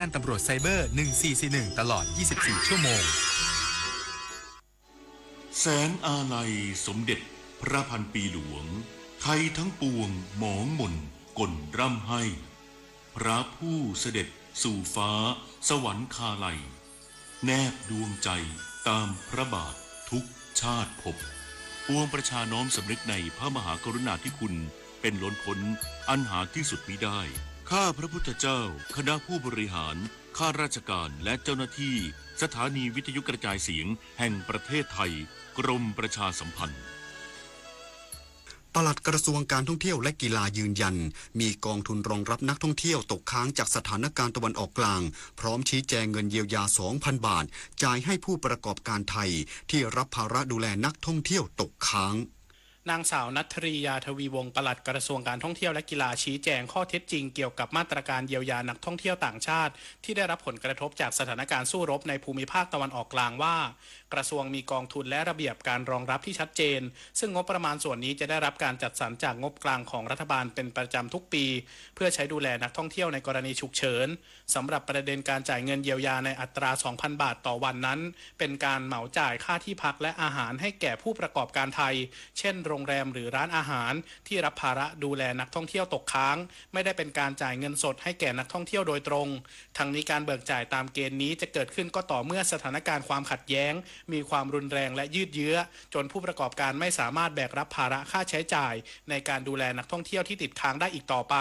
ด้านตำรวจไซเบอร์ หนึ่งสี่สี่หนึ่ง ตลอด ยี่สิบสี่ ชั่วโมง แสงอาลัยสมเด็จพระพันปีหลวง ไทยทั้งปวงหมองหม่นก่นร่ำไห้ พระผู้เสด็จสู่ฟ้าสวรรคาลัย แนบดวงใจตามพระบาททุกชาติภพ ปวงประชาน้อมสำนึกในพระมหากรุณาธิคุณเป็นล้นพ้นอันหาที่สุดมิได้ ข้าพระพุทธเจ้า คณะผู้บริหาร ข้าราชการและเจ้าหน้าที่ สถานีวิทยุกระจายเสียงแห่งประเทศไทย กรมประชาสัมพันธ์ ปลัดกระทรวงการท่องเที่ยวและกีฬายืนยัน มีกองทุนรองรับนักท่องเที่ยวตกค้างจากสถานการณ์ตะวันออกกลาง พร้อมชี้แจงเงินเยียวยา สองพัน บาท จ่ายให้ผู้ประกอบการไทยที่รับภาระดูแลนักท่องเที่ยวตกค้าง นางสาว ณัฐรียา ทวีวงศ์ ปลัดกระทรวงการท่องเที่ยวและกีฬา ชี้แจงข้อเท็จจริงเกี่ยวกับมาตรการเยียวยานักท่องเที่ยวต่างชาติ ที่ได้รับผลกระทบจากสถานการณ์สู้รบในภูมิภาคตะวันออกกลางว่า กระทรวงมีกองทุนและระเบียบการรองรับที่ชัดเจน ซึ่งงบประมาณส่วนนี้จะได้รับการจัดสรรจากงบกลางของรัฐบาลเป็นประจำทุกปี เพื่อใช้ดูแลนักท่องเที่ยวในกรณีฉุกเฉิน สำหรับประเด็นการจ่ายเงินเยียวยาในอัตรา สองพัน บาทต่อวันนั้น เป็นการเหมาจ่ายค่าที่พักและอาหารให้แก่ผู้ประกอบการไทย เช่น โรงแรมหรือร้านอาหาร ที่รับภาระดูแลนักท่องเที่ยวตกค้าง ไม่ได้เป็นการจ่ายเงินสดให้แก่นักท่องเที่ยวโดยตรง ทั้งนี้การเบิกจ่ายตามเกณฑ์นี้จะเกิดขึ้นก็ต่อเมื่อสถานการณ์ความขัดแย้ง มีความรุนแรงและยืดเยื้อ จนผู้ประกอบการไม่สามารถแบกรับภาระค่าใช้จ่ายในการดูแลนักท่องเที่ยวที่ติดค้างได้อีกต่อไป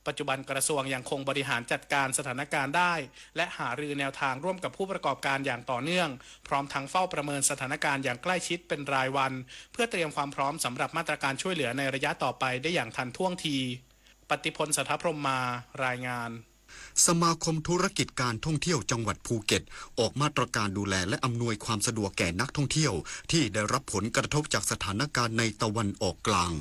ปัจจุบันกระทรวงยังคงบริหารจัดการสถานการณ์ได้ และหารือแนวทางร่วมกับผู้ประกอบการอย่างต่อเนื่อง พร้อมทั้งเฝ้าประเมินสถานการณ์อย่างใกล้ชิดเป็นรายวัน เพื่อเตรียมความพร้อมสำหรับมาตรการช่วยเหลือในระยะต่อไปได้อย่างทันท่วงที ปฏิพล สัทธพรหมมา รายงาน สมาคมธุรกิจการท่องเที่ยวจังหวัดภูเก็ต ออกมาตรการดูแลและอำนวยความสะดวกแก่นักท่องเที่ยวที่ได้รับผลกระทบจากสถานการณ์ในตะวันออกกลาง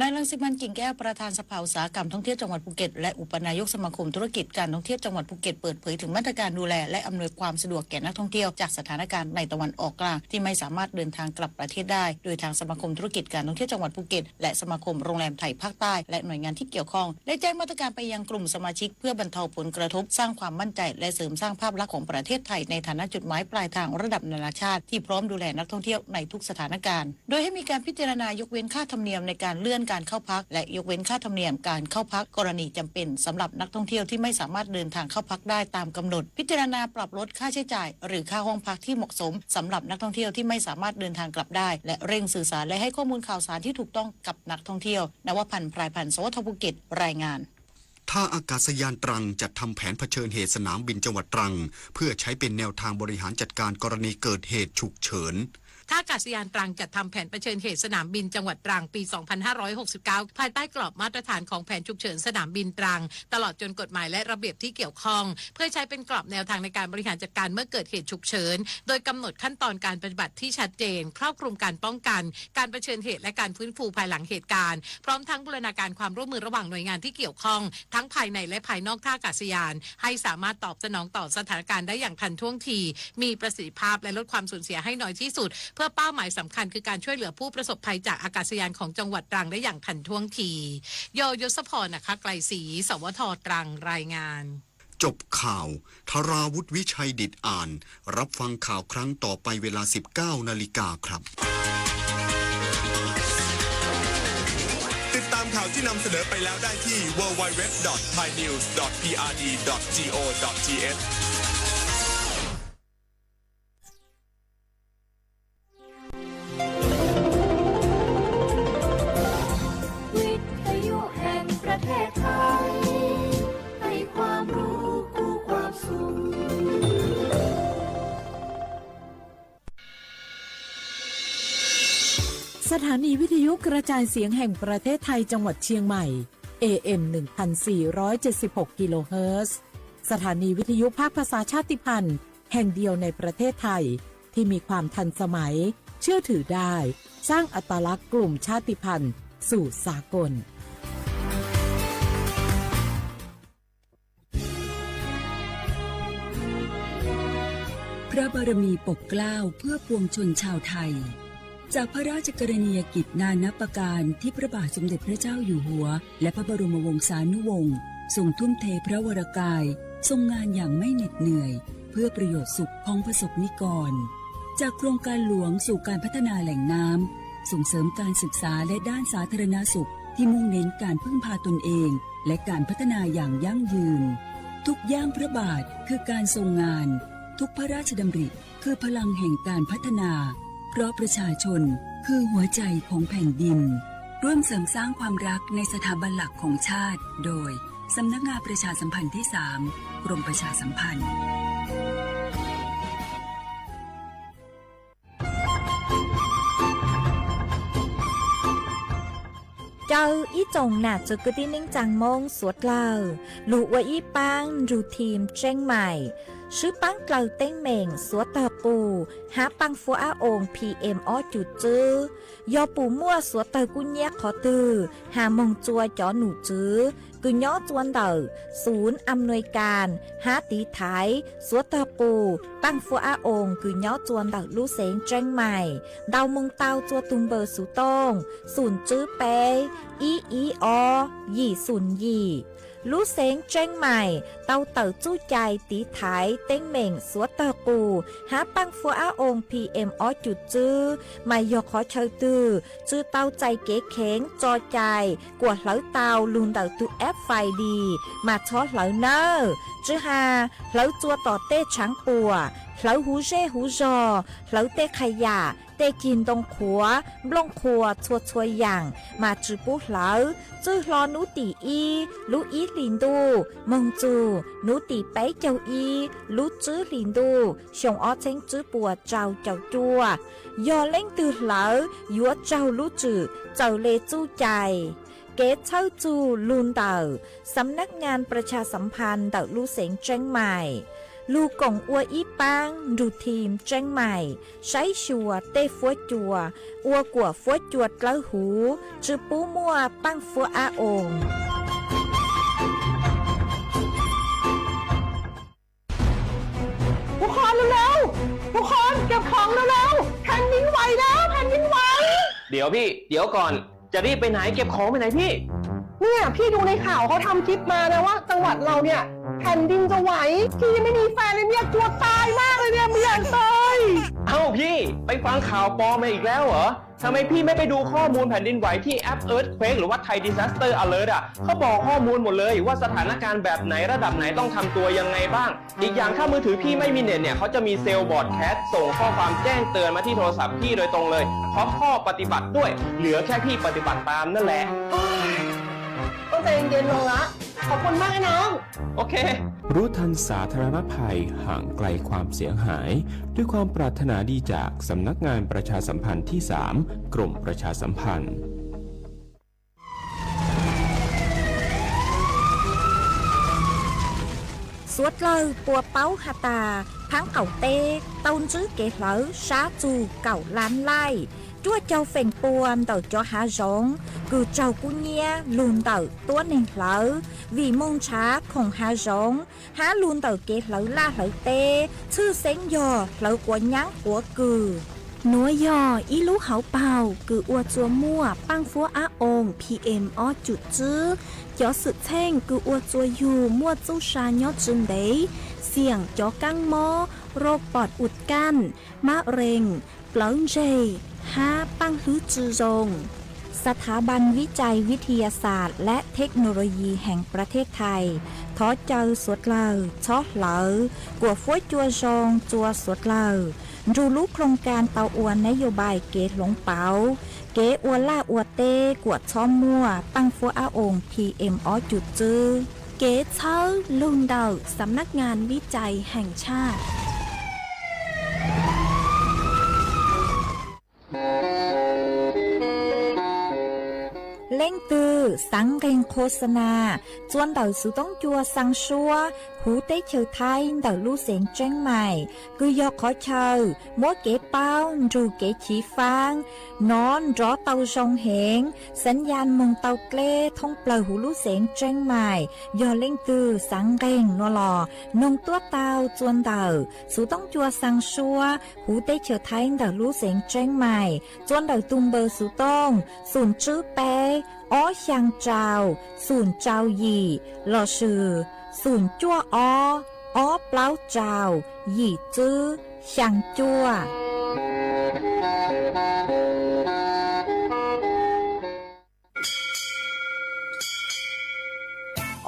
นายรังสิมันต์ กิ่งแก้ว ประธานสภาอุตสาหกรรมท่องเที่ยวจังหวัดภูเก็ต และอุปนายกสมาคมธุรกิจการท่องเที่ยวจังหวัดภูเก็ต เปิดเผยถึงมาตรการดูแลและอำนวยความสะดวกแก่นักท่องเที่ยวจากสถานการณ์ในตะวันออกกลางที่ไม่สามารถเดินทางกลับประเทศได้ โดยทางสมาคมธุรกิจการท่องเที่ยวจังหวัดภูเก็ต และสมาคมโรงแรมไทยภาคใต้ และหน่วยงานที่เกี่ยวข้อง ได้แจ้งมาตรการไปยังกลุ่มสมาชิกเพื่อบรรเทาผลกระทบ สร้างความมั่นใจ และเสริมสร้างภาพลักษณ์ของประเทศไทยในฐานะจุดหมายปลายทางระดับนานาชาติที่พร้อมดูแลนักท่องเที่ยวในทุกสถานการณ์ โดยให้มีการพิจารณายกเว้นค่าธรรมเนียมในการเลื่อนการเข้าพัก และยกเว้นค่าธรรมเนียมการเข้าพักกรณีจำเป็นสำหรับนักท่องเที่ยวที่ไม่สามารถเดินทางเข้าพักได้ตามกำหนด พิจารณาปรับลดค่าใช้จ่ายหรือค่าห้องพักที่เหมาะสมสำหรับนักท่องเที่ยวที่ไม่สามารถเดินทางกลับได้ และเร่งสื่อสารและให้ข้อมูลข่าวสารที่ถูกต้องกับนักท่องเที่ยว นวพันธ์ พรายพันธ์ สวท ภูเก็ต รายงาน ท่าอากาศยานตรังจัดทำแผนเผชิญเหตุสนามบินจังหวัดตรัง เพื่อใช้เป็นแนวทางบริหารจัดการกรณีเกิดเหตุฉุกเฉิน ท่าอากาศยานตรังจัดทำแผนเผชิญเหตุสนามบินจังหวัดตรังปี สองพันห้าร้อยหกสิบเก้า ภายใต้กรอบมาตรฐานของแผนฉุกเฉินสนามบินตรัง ตลอดจนกฎหมายและระเบียบที่เกี่ยวข้อง เพื่อใช้เป็นกรอบแนวทางในการบริหารจัดการเมื่อเกิดเหตุฉุกเฉิน โดยกำหนดขั้นตอนการปฏิบัติที่ชัดเจน ครอบคลุมการป้องกัน การเผชิญเหตุและการฟื้นฟูภายหลังเหตุการณ์ พร้อมทั้งบูรณาการความร่วมมือระหว่างหน่วยงานที่เกี่ยวข้อง ทั้งภายในและภายนอกท่าอากาศยาน ให้สามารถตอบสนองต่อสถานการณ์ได้อย่างทันท่วงที มีประสิทธิภาพและลดความสูญเสียให้น้อยที่สุด เพื่อเป้าหมายสำคัญคือการช่วยเหลือผู้ประสบภัยจากอากาศยานของจังหวัดตรังได้อย่างทันท่วงที โย ยศพร อัครไกรศรี สวท ตรัง รายงาน จบข่าว ธราวุฒิ วิชัยดิษฐอ่าน รับฟังข่าวครั้งต่อไปเวลา สิบเก้า นาฬิกาครับ ติดตามข่าวที่นำเสนอไปแล้วได้ที่ ดับเบิลยู ดับเบิลยู ดับเบิลยู ดอท ไทยนิวส์ ดอท พีอาร์ดี ดอท จีโอ ดอท ทีเอช วิทยุแห่งประเทศไทย ให้ความรู้คู่ความสุข สถานีวิทยุกระจายเสียงแห่งประเทศไทยจังหวัดเชียงใหม่ เอเอ็ม หนึ่งพันสี่ร้อยเจ็ดสิบหก กิโลเฮิรตซ์ สถานีวิทยุภาคภาษาชาติพันธุ์แห่งเดียวในประเทศไทย ที่มีความทันสมัย เชื่อถือได้ สร้างอัตลักษณ์กลุ่มชาติพันธุ์สู่สากล พระบารมีปกเกล้าเพื่อปวงชนชาวไทย จากพระราชกรณียกิจนานับประการที่พระบาทสมเด็จพระเจ้าอยู่หัว และพระบรมวงศานุวงศ์ทรงทุ่มเทพระวรกาย ทรงงานอย่างไม่เหน็ดเหนื่อย เพื่อประโยชน์สุขของประสบนิกร จากโครงการหลวงสู่การพัฒนาแหล่งน้ำ ส่งเสริมการศึกษาและด้านสาธารณสุขที่มุ่งเน้นการพึ่งพาตนเอง และการพัฒนาอย่างยั่งยืน ทุกย่างพระบาทคือการทรงงาน ทุกพระราชดำริคือพลังแห่งการพัฒนา เพราะประชาชนคือหัวใจของแผ่นดิน ร่วมเสริมสร้างความรักในสถาบันหลักของชาติ โดย สำนักงานประชาสัมพันธ์ที่ สาม กรมประชาสัมพันธ์ Caw ib tsoom nam txwv kwv tij neej tsaa Moob suav dlawg lug ua ib paab nrug team Tseeb Maim, swb paab dlawg teeb meem suav tawg qus hab paaj fuab ab oos P M ob cum txwb. Yog pum muaj suav tawg kub nyab qhov twg has moog tsua cov num tswv kws nyob tsua ntawm Xum Am Nuij Kaas hab tiv thaiv suav tawg qus paaj fuab ab oos kws nyob tsua ntawm lub xeev Tseeb Maim, ntaus moog tau tsua tug npawb xuv tooj xum tswb peb ib ib ob yim xum yim. Lub xeev Tseeb Maim tau tawm txuj cai tiv thaiv teeb meem suav tawg qus hab paaj fuab ab oos P M ob cum txwb, mas yog qhov chaw twg tsi tau txais kev kheev tso cai kuas hlawv tau lug ntawm tug app Find My mas txhob hlawv nawb. Tsi has hlawv tsua tom tej tshaav puam, hlawv huv zej huv zog, hlawv tej qha yam, tej cig ntoo qhuav, nplooj qhuas txhua txhua yaam mas tsi pub hlawv. Txwj hlo nub tim ib lub ib hlis ntuj moog txug nub tim peb caug ib lub tswb hlis ntuj xyoo ob txheeb tswb puas rau caum cuaj. Yog leej twg hlawv yuav raug lub tswm txawm le txuj cai. Kev txhawb txug lug ntawm Xam Nab Ngas Pras Tshas Xam Phas ntawm lub xeev Tseeb Maim lug koom ua ib paab nrug team Tseeb Maim saib xyuas tej fuab cua ua kuam fuab cua dlawb huv tsi pub muaj paaj fuab ab oos. ทุกคนเร็วๆ ทุกคนเก็บของเร็วๆ แผ่นดินไหวแล้ว แผ่นดินไหว เดี๋ยวพี่ เดี๋ยวก่อน จะรีบไปไหน เก็บของไปไหนพี่ เนี่ยพี่ดูในข่าวเขาทำคลิปมานะว่าจังหวัดเราเนี่ยแผ่นดินจะไหว พี่ยังไม่มีแฟนเลยเนี่ยกลัวตายมากเลยเนี่ยไม่อยากตาย เอ้าพี่ ไปฟังข่าวปลอมมาอีกแล้วเหรอ ทำไมพี่ไม่ไปดูข้อมูลแผ่นดินไหวที่แอป Earthquake หรือว่า Thai Disaster Alert อ่ะ เขาบอกข้อมูลหมดเลยว่าสถานการณ์แบบไหนระดับไหนต้องทำตัวยังไงบ้าง อีกอย่างถ้ามือถือพี่ไม่มีเน็ตเนี่ย เขาจะมีเซลล์บรอดแคสต์ส่งข้อความแจ้งเตือนมาที่โทรศัพท์พี่โดยตรงเลย พร้อมข้อปฏิบัติด้วย เหลือแค่พี่ปฏิบัติตามนั่นแหละ โอ๊ย ต้องใจเย็นๆ ลงละ ขอบคุณมากนะน้อง โอเค รู้ทันสาธารณภัย ห่างไกลความเสียหาย ด้วยความปรารถนาดีจากสำนักงานประชาสัมพันธ์ที่ สาม กรมประชาสัมพันธ์ Suav dlawg puas paub has tas, phaab qaum teb tau ntsib kev hlawv sab txug kaum lab laij, cuaj caug feem pua ntawm cov hav zoov kws raug kub nyiab lug ntawm tuab neeg hlawv vim moog nrhav khoom hav zoov hab lug ntawm kev hlawv laj hlawv teb, tshwj xeeb yog hlawv quav nyaab quav kws. Nuav yog ib lub hauv paug kws ua tsua muaj paaj fuab ab oos P M ob cum tswb. Cov xwm txheej kws ua tsua yug muaj txuj sa nyob tsi ntev, xiam cov kaab mob, rau pom ua kaj, mab rees, plawv ntseg, hab paaj hlwb tsi zoo. สถาบันวิจัยวิทยาศาสตร์และเทคโนโลยีแห่งประเทศไทย thov caw suav dlawg txhob hlawv, kuas fuab cua zoo tsua suav dlawg nrug lub โครงการ tau ua nab yos npais kev hloov pauv kev ua laj ua teb kuas txhob muaj paaj fuab ab oos P M ob cum tswb. Kev txhawb lug ntawm สำนักงานวิจัยแห่งชาติ Leej twg xaav nqeeg โฆษณา tsua ntawm xuv toob cua xaa suab huv teb chaws Thaib ntawm lub xeev Tseeb Maim kws yog qhov chaw muab kev paub nrug kev chiv faab nov nrov tau zoo heev, xaav yas moog tau dleb thoob plawg huv lub xeev Tseeb Maim. Yog leej twg xaav nqeeg nuav los noog tuab tau tsua ntawm xuv toob cua xaa suab huv teb chaws Thaib ntawm lub xeev Tseeb Maim tsua ntawm tug npawb xuv tooj xum tswb peb ob xyaa rau xum rau yim lossis Xoom cuaj ob, ob plaub rau, yim tswb, xyaa cuaj.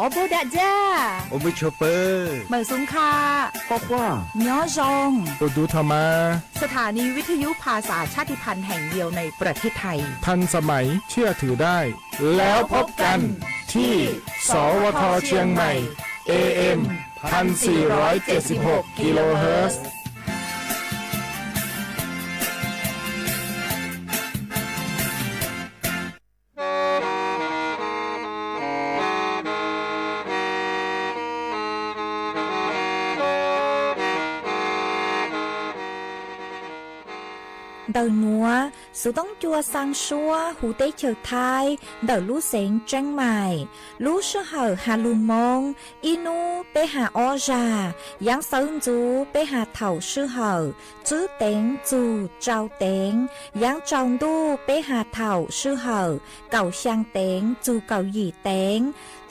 Ob npawg dab daj, mawm xoo kha, nyob zoo, tus tus tho mas. สถานีวิทยุภาษาชาติพันธุ์แห่งเดียวในประเทศไทย ทันสมัย เชื่อถือได้ แล้วพบกันที่ สวท เชียงใหม่ เอ เอ็ม พันสี่ร้อยเจ็ดสิบหก กิโลเฮิรตซ์ Ntawm nuav, xuv toob cua xaa suab huv teb chaws Thaib ntawm lub xeev Tseeb Maim. Lub sij hawm has lug Moob, ib nub peb has ob zag, yaav sawv ntxuv peb has thaum sij hawm tswb teev txug rau teev, yaav tsaus ntuj peb has thaum sij hawm kaum xyaa teev txug kaum yim teev,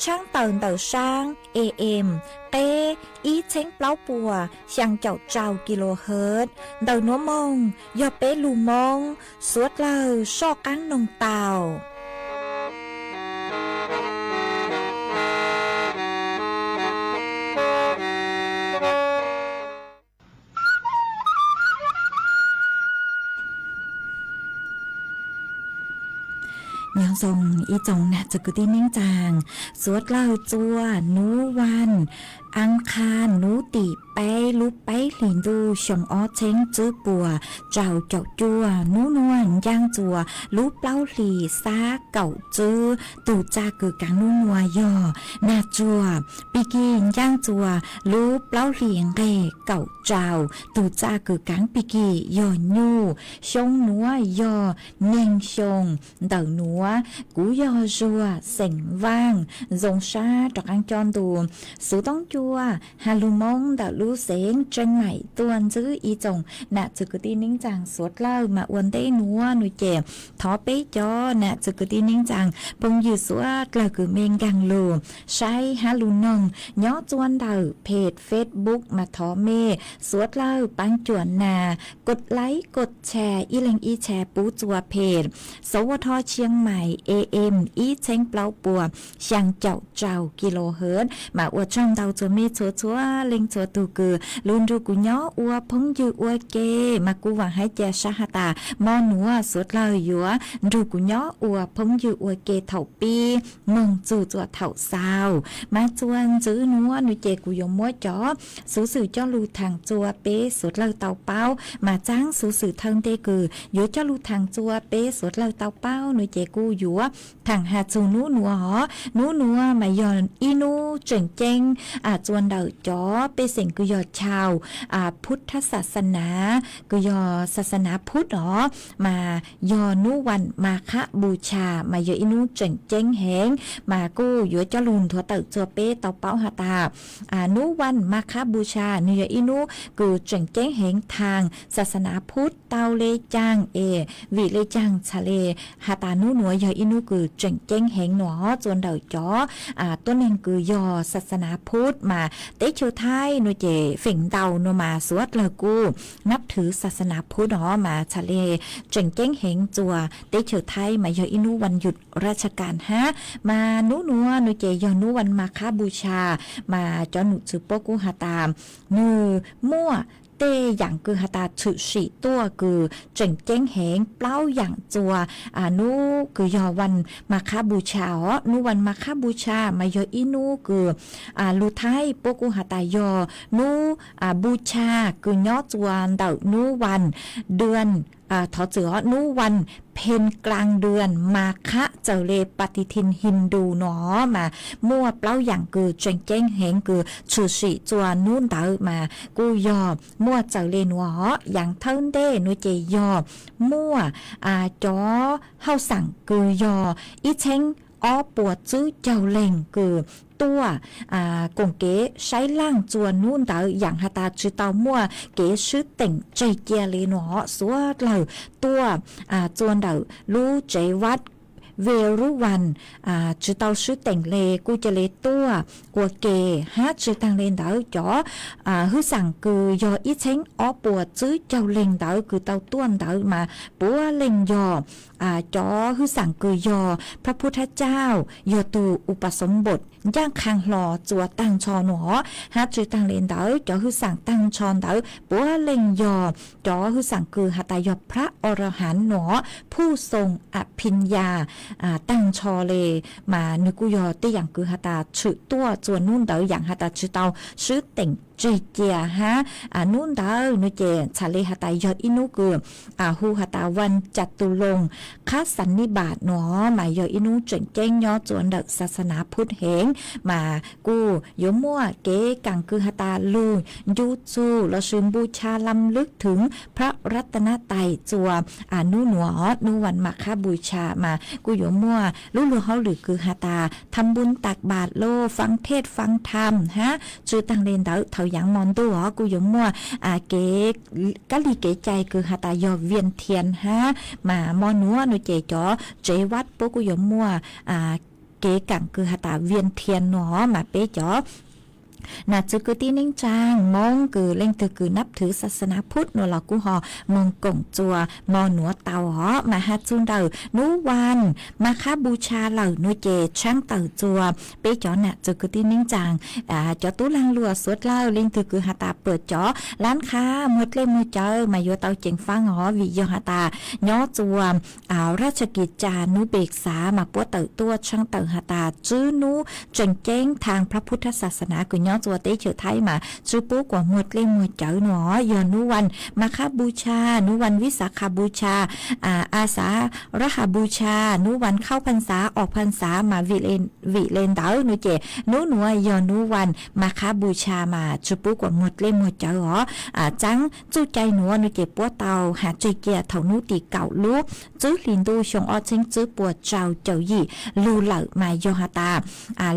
tshaab tawm ntawm saab A M, qeb ib txheeb plaub puas xyaa caum rau kilohertz. Ntawm nuav moog yog peb lug Moob, suav dlawg soj qaab noog tau. Nyob zoo ib tsoom nam txwv kwv tij neej tsaa, suav dlawg txua nub vaj, aab qha nub tim peb lub peb hlis ntuj xyoo ob txheeb tswb puas rau caum cuaj, nub nuav ncaaj txua lub plaub hlis xab kaum tswb. Tug txaj kws kaav nub nuav yog nag tsuag, pig kig ncaaj txua lub plaub hlis nqeg kaum rau. Tug txaj kws kaav pig kig yog nyuj, xyoo nuav yog neeg xyoo. Ntawm nuav kuv yog Zuag xeem Vaaj, zoo sab rov qaab coj ntu xuv toob cua has lug Moob ntawm lub xeev Tseeb Maim tuaj ntxwv ib tsoom nam txwv kwv tij neej tsaa suav dlawg. Mas ua ntej nuav nuav ces thov peb cov nam txwv kwv tij neej tsaa phooj ywg suav dlawg kws mej nkaag lug saib hab lug noog nyob txua ntawm page Facebook mas thov mej suav dlawg paab cuam nas kos laib kos tshare ib leeg ib tshare pub txua page Sawv Ua Tho Tshiab Mais A M ib txheeb plaub puas xyaa caum rau kilohertz. Mas ua tsaug ntau txhua mej txhua txhua leej txhua tug kws lug nrug kuv nyob ua phooj ywg ua ke, mas kuv vaam hab ca sab has tas mo nuav suav dlawg yuav nrug kuv nyob ua phooj ywg ua ke thaum pib moog txug txua thaum xaus. Mas txua ntxiv nuav nuav ces kuv yuav muab cov xuv xwm coj lug thaam txua peb suav dlawg tau paub. Mas txaab xuv xwm thawj ntej kws yuav coj lug thaam txua peb suav dlawg tau paub nuav ces kuv yuav thaam has txug nub nuav os. Nub nuav mas yog ib nub tseem ceeb txua ntawm cov pej xeem kws yog chaw Phub thab xas xas nas, kws yog xas xas nas Phub os. Mas yog nub vas Mas Khab Npus Tshas mas yog ib nub tseem ceeb heev, mas kuj yuav coj lug nthuav tawm txua peb tau paub has tas nub vas Mas Khab Npus Tshas nwg yog ib nub kws tseem ceeb heev thaam xas xas nas Phub tau le caag es vim le caag txhad le has tas nub nuav yog ib nub kws tseem ceeb heev nuav txua ntawm cov tuab neeg kws yog xas xas nas Phub. Mas teb chaws Thaib nuav ces feem ntau nuav mas suav dlawg kuj nab thwv xas xas nas Phub os, mas txhad le tseem ceeb heev txua teb chaws Thaib mas yog ib nub vas yum raj tshaj kas hab. Mas nub nuav nuav ces yog nub vas Mas Khab Npus Tshas, mas cov num txwv puab kuj has tas nwg muaj tej yaam kws has tas tshwm sim tuaj kws tseem ceeb heev plaub yaam txua nub kws yog vas Mas Khab Npus Tshas os. Nub vas Mas Khab Npus Tshas mas yog ib nub kws lug Thaib puab kuj has tas yog nub Npus Tshas kws nyob txua ntawm nub vas dua, thov txwm os, nub vas phen klaag dua Mas Khab txawm le Patitin Hindu nuav os. Mas muaj plaub yaam kws tseem ceeb heev kws tshwm sim txua nub ntawd mas kuj yog muaj txawm le nuav os. Yaam thawj ntej nuav ces yog muaj cov hauj xaam kws yog ib txheeb ob puas tswb caug leeg kws tuaj koom kev saib laaj txua nub ntawd, yaam has tas tsi tau muaj kev swb teem tseg cia le nuav os, suav dlawg tuaj txua ntawm lub tsev vaj Veruvan tsis tau swb teem le kuj cia li tuaj ua ke hab. Tsi taag le ntawd cov hwj xam kws yog ib txheeb ob puas tswb caug leeg ntawd kws tau tuaj ntawd mas puav leej yog cov hwj xam kws yog พระพุทธเจ้า yog tug อุปสมบท ncaaj qha hlo txua taag nrho nua. Hab tsi taag le ntawd cov hwj xam taag nrho ntawd puav leej yog cov hwj xam kws has tas yog พระอรหันต์ nua, ผู้ทรงอภิญญา taag nrho le. Mas nwg kuj yog tej yaam kws has tas tshwm tuaj txua nub ntawd yaam has tas tsi tau swb teem tseg cia hab. Nub ntawd nua ces txham le has tas yog ib nub kws hu has tas วันจตุรงคสันนิบาต nua, mas yog ib nub tseem ceeb nyob txua ntawm ศาสนาพุทธ heev. Mas kuj yuav muaj kev kaam kws has tas lug ncu txug lossis บูชารำลึกถึงพระรัตนตรัย txua nub nua, nub วันมาฆบูชา mas kuj yuav muaj lub luag hauj lwm kws has tas ทำบุญตักบาตร los ฟังเทศน์ฟังธรรม hab. Tsi taag le ntawd thaum yaav mo ntuj os kuj yuav muaj kev kab lig kev cai kws has tas yog เวียนเทียน hab. Mas mo nuav nua ces cov tsev vaj puab kuj yuav muaj kev kaam kws has tas เวียนเทียน nua, mas peb cov nam txwv kwv tij neej tsaa Moob kws leej twg kws นับถือศาสนาพุทธ nua los kuj ho moog koom txua mo nuav tau os. Mas has txug ntawm nub วันมาฆบูชา lawm nua ces tshaab tawm txua peb cov nam txwv kwv tij neej tsaa, cov tub laag luam suav dlawg leej twg kws has tas puam cov ร้านค้า muag dlej muag cawv mas yuav tau ceev faab os, vim yog has tas nyob txua ราชกิจจานุเบกษา mas puab tawm tuaj tshaab tawm has tas tswb nub tseem ceeb ทางพระพุทธศาสนา kws nyob txua teb chaws Thaib mas tswb puab kuas muag dlej muag cawv nua, yog nub วันมาฆบูชา, nub วันวิสาขบูชา, อาสาฬหบูชา, nub วันเข้าพรรษา ออกพรรษา mas vim le ntawd nua ces nub nuav yog nub วันมาฆบูชา mas tswb puab kuas muag dlej muag cawv os. Txaab txuj cai nuav nua ces puab tau has tseg cia thaum nub tim kaum lub tswb hli ntuj xyoo ob txheeb tswb puas rau caum yim lug lawm, mas yog has tas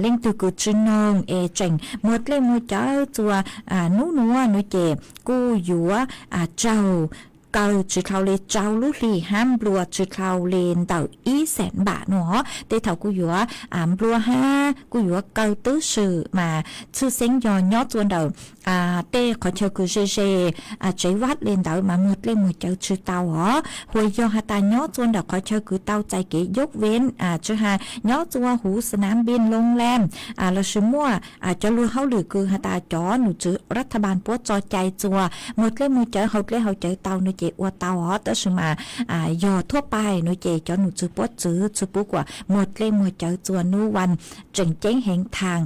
leej twg kws tsi noog es tseem muag dlej muag cawv txua nub nuav nua ces kuj yuav raug kaw tsi dhau le rau lub hli hab nplua tsi dhau le ntawm ib xees npam nua. Tej thaum kuj yuav nplua hab kuj yuav kaw tub swm, mas tshwj xeeb yog nyob txua ntawm tej qhov chaw kws ze ze tsev vaj le ntawd mas muag dlej muag cawv tsi tau os. Huas yog has tas nyob txua ntawm qhov chaw kws tau txais kev dub vev, tsi has nyob txua huv สนามบิน โรงแรม lossis muaj cov luag hauj lwm kws has tas cov num tswv รัฐบาล puab tso cai txua muag dlej muag cawv haus dlej haus cawv tau nua ces ua tau os, tab sis mas yog thuab pais nua ces cov num tswv puab txwv tswb puab kuas muag dlej muag cawv txua nub วัน tseem ceeb heev ทาง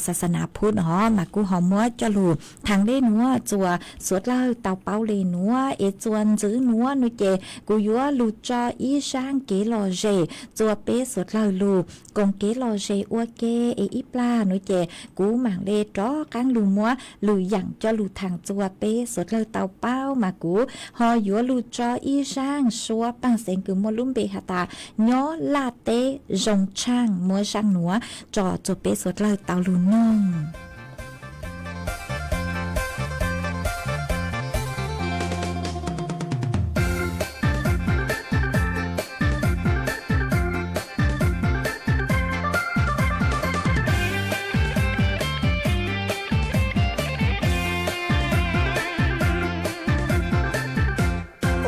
ศาสนาพุทธ os, mas kuj ho muab coj lug thaam le nuav txua suav dlawg tau paub le nuav es txua ntxiv nuav nua ces kuv yuav lug tso ib zaaj kev lom zem txua peb suav dlawg lug koom kev lom zem ua ke es ib plag nua ces kuv maam le rov qaab lug muab lwm yaam coj lug thaam txua peb suav dlawg tau paub, mas kuv ho yuav lug tso ib zaaj suab paaj xeev kws muaj lub npe has tas nyob laj teb zoo tshaaj, muab zaaj nuav tso txua peb suav dlawg tau lug noog.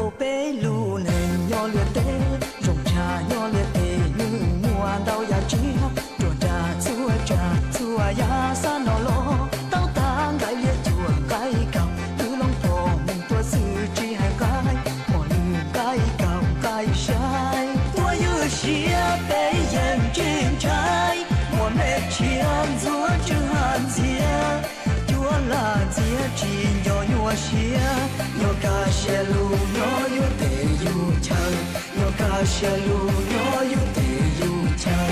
Ua peb lub neej nyob liaj teb, zoo tshaj nyob liaj teb nwg muaj ntau yam tsiaj, ruam nrag txhua tsav txhua yam xab no los tau tag nqaij liaj cuam nqaij kaus, twb loo pom moog tuaj xwb tsis hais nqaij, mos lwg nqaij kaus nqaij saib. Tuaj ywj siab peb yeej tsis ntshai, muaj mej tshiab ntxuav tswv hab ntxiag, cuab laj ntxiag tsis nco nyuaj siab, nyob kaj siab lug nyob yug teb yug chaw, nyob kaj siab lug nyob yug teb yug chaw.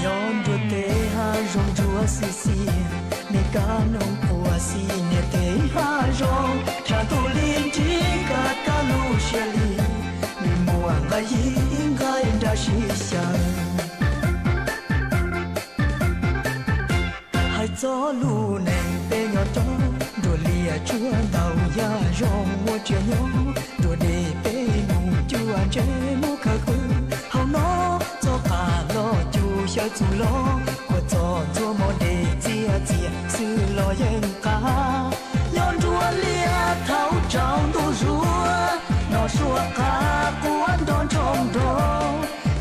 Nyob nruab teb hab zoo ntsuab xwb xiab, mej kab noog quas xim niam teb hab zoo, tshaj tug li nrig kab kab lub siab li, mej muaj nqaij yig nqaij nrag sib xyaw. Hais txog lub neej peb nyob rau nruab liaj tsuag ntau yam zoo muaj tsia nyob, nruab deg peb mus Ntsej muag khawv kws hauv no, txoj qab los cuag xyaw txuj loj, kua txob ntxuag mos dej txias txias xwb los yeej qab. Nyob nruab liab thaum tsaus ntuj zuag, no suab qab quaj nrov nroo nroo,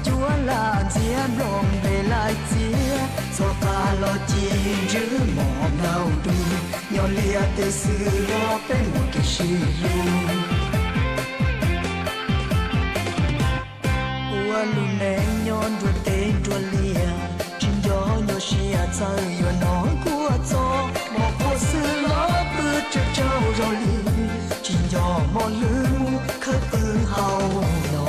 cuab lam ntxiab nplooj nplej laim txiab, txoj qab los ci ntsws mos nraum ntuj, nyob liaj teb xwb los peb muaj kev sib hlub. Ua lub neej nyob nruab teb nruab liaj, tsis nco nyuaj siab txawm yuav hnov kua txob, mos quaj xwb los pw tsaug tsaug zog li, tsis nco mos lwj mus khawv kws hauv no.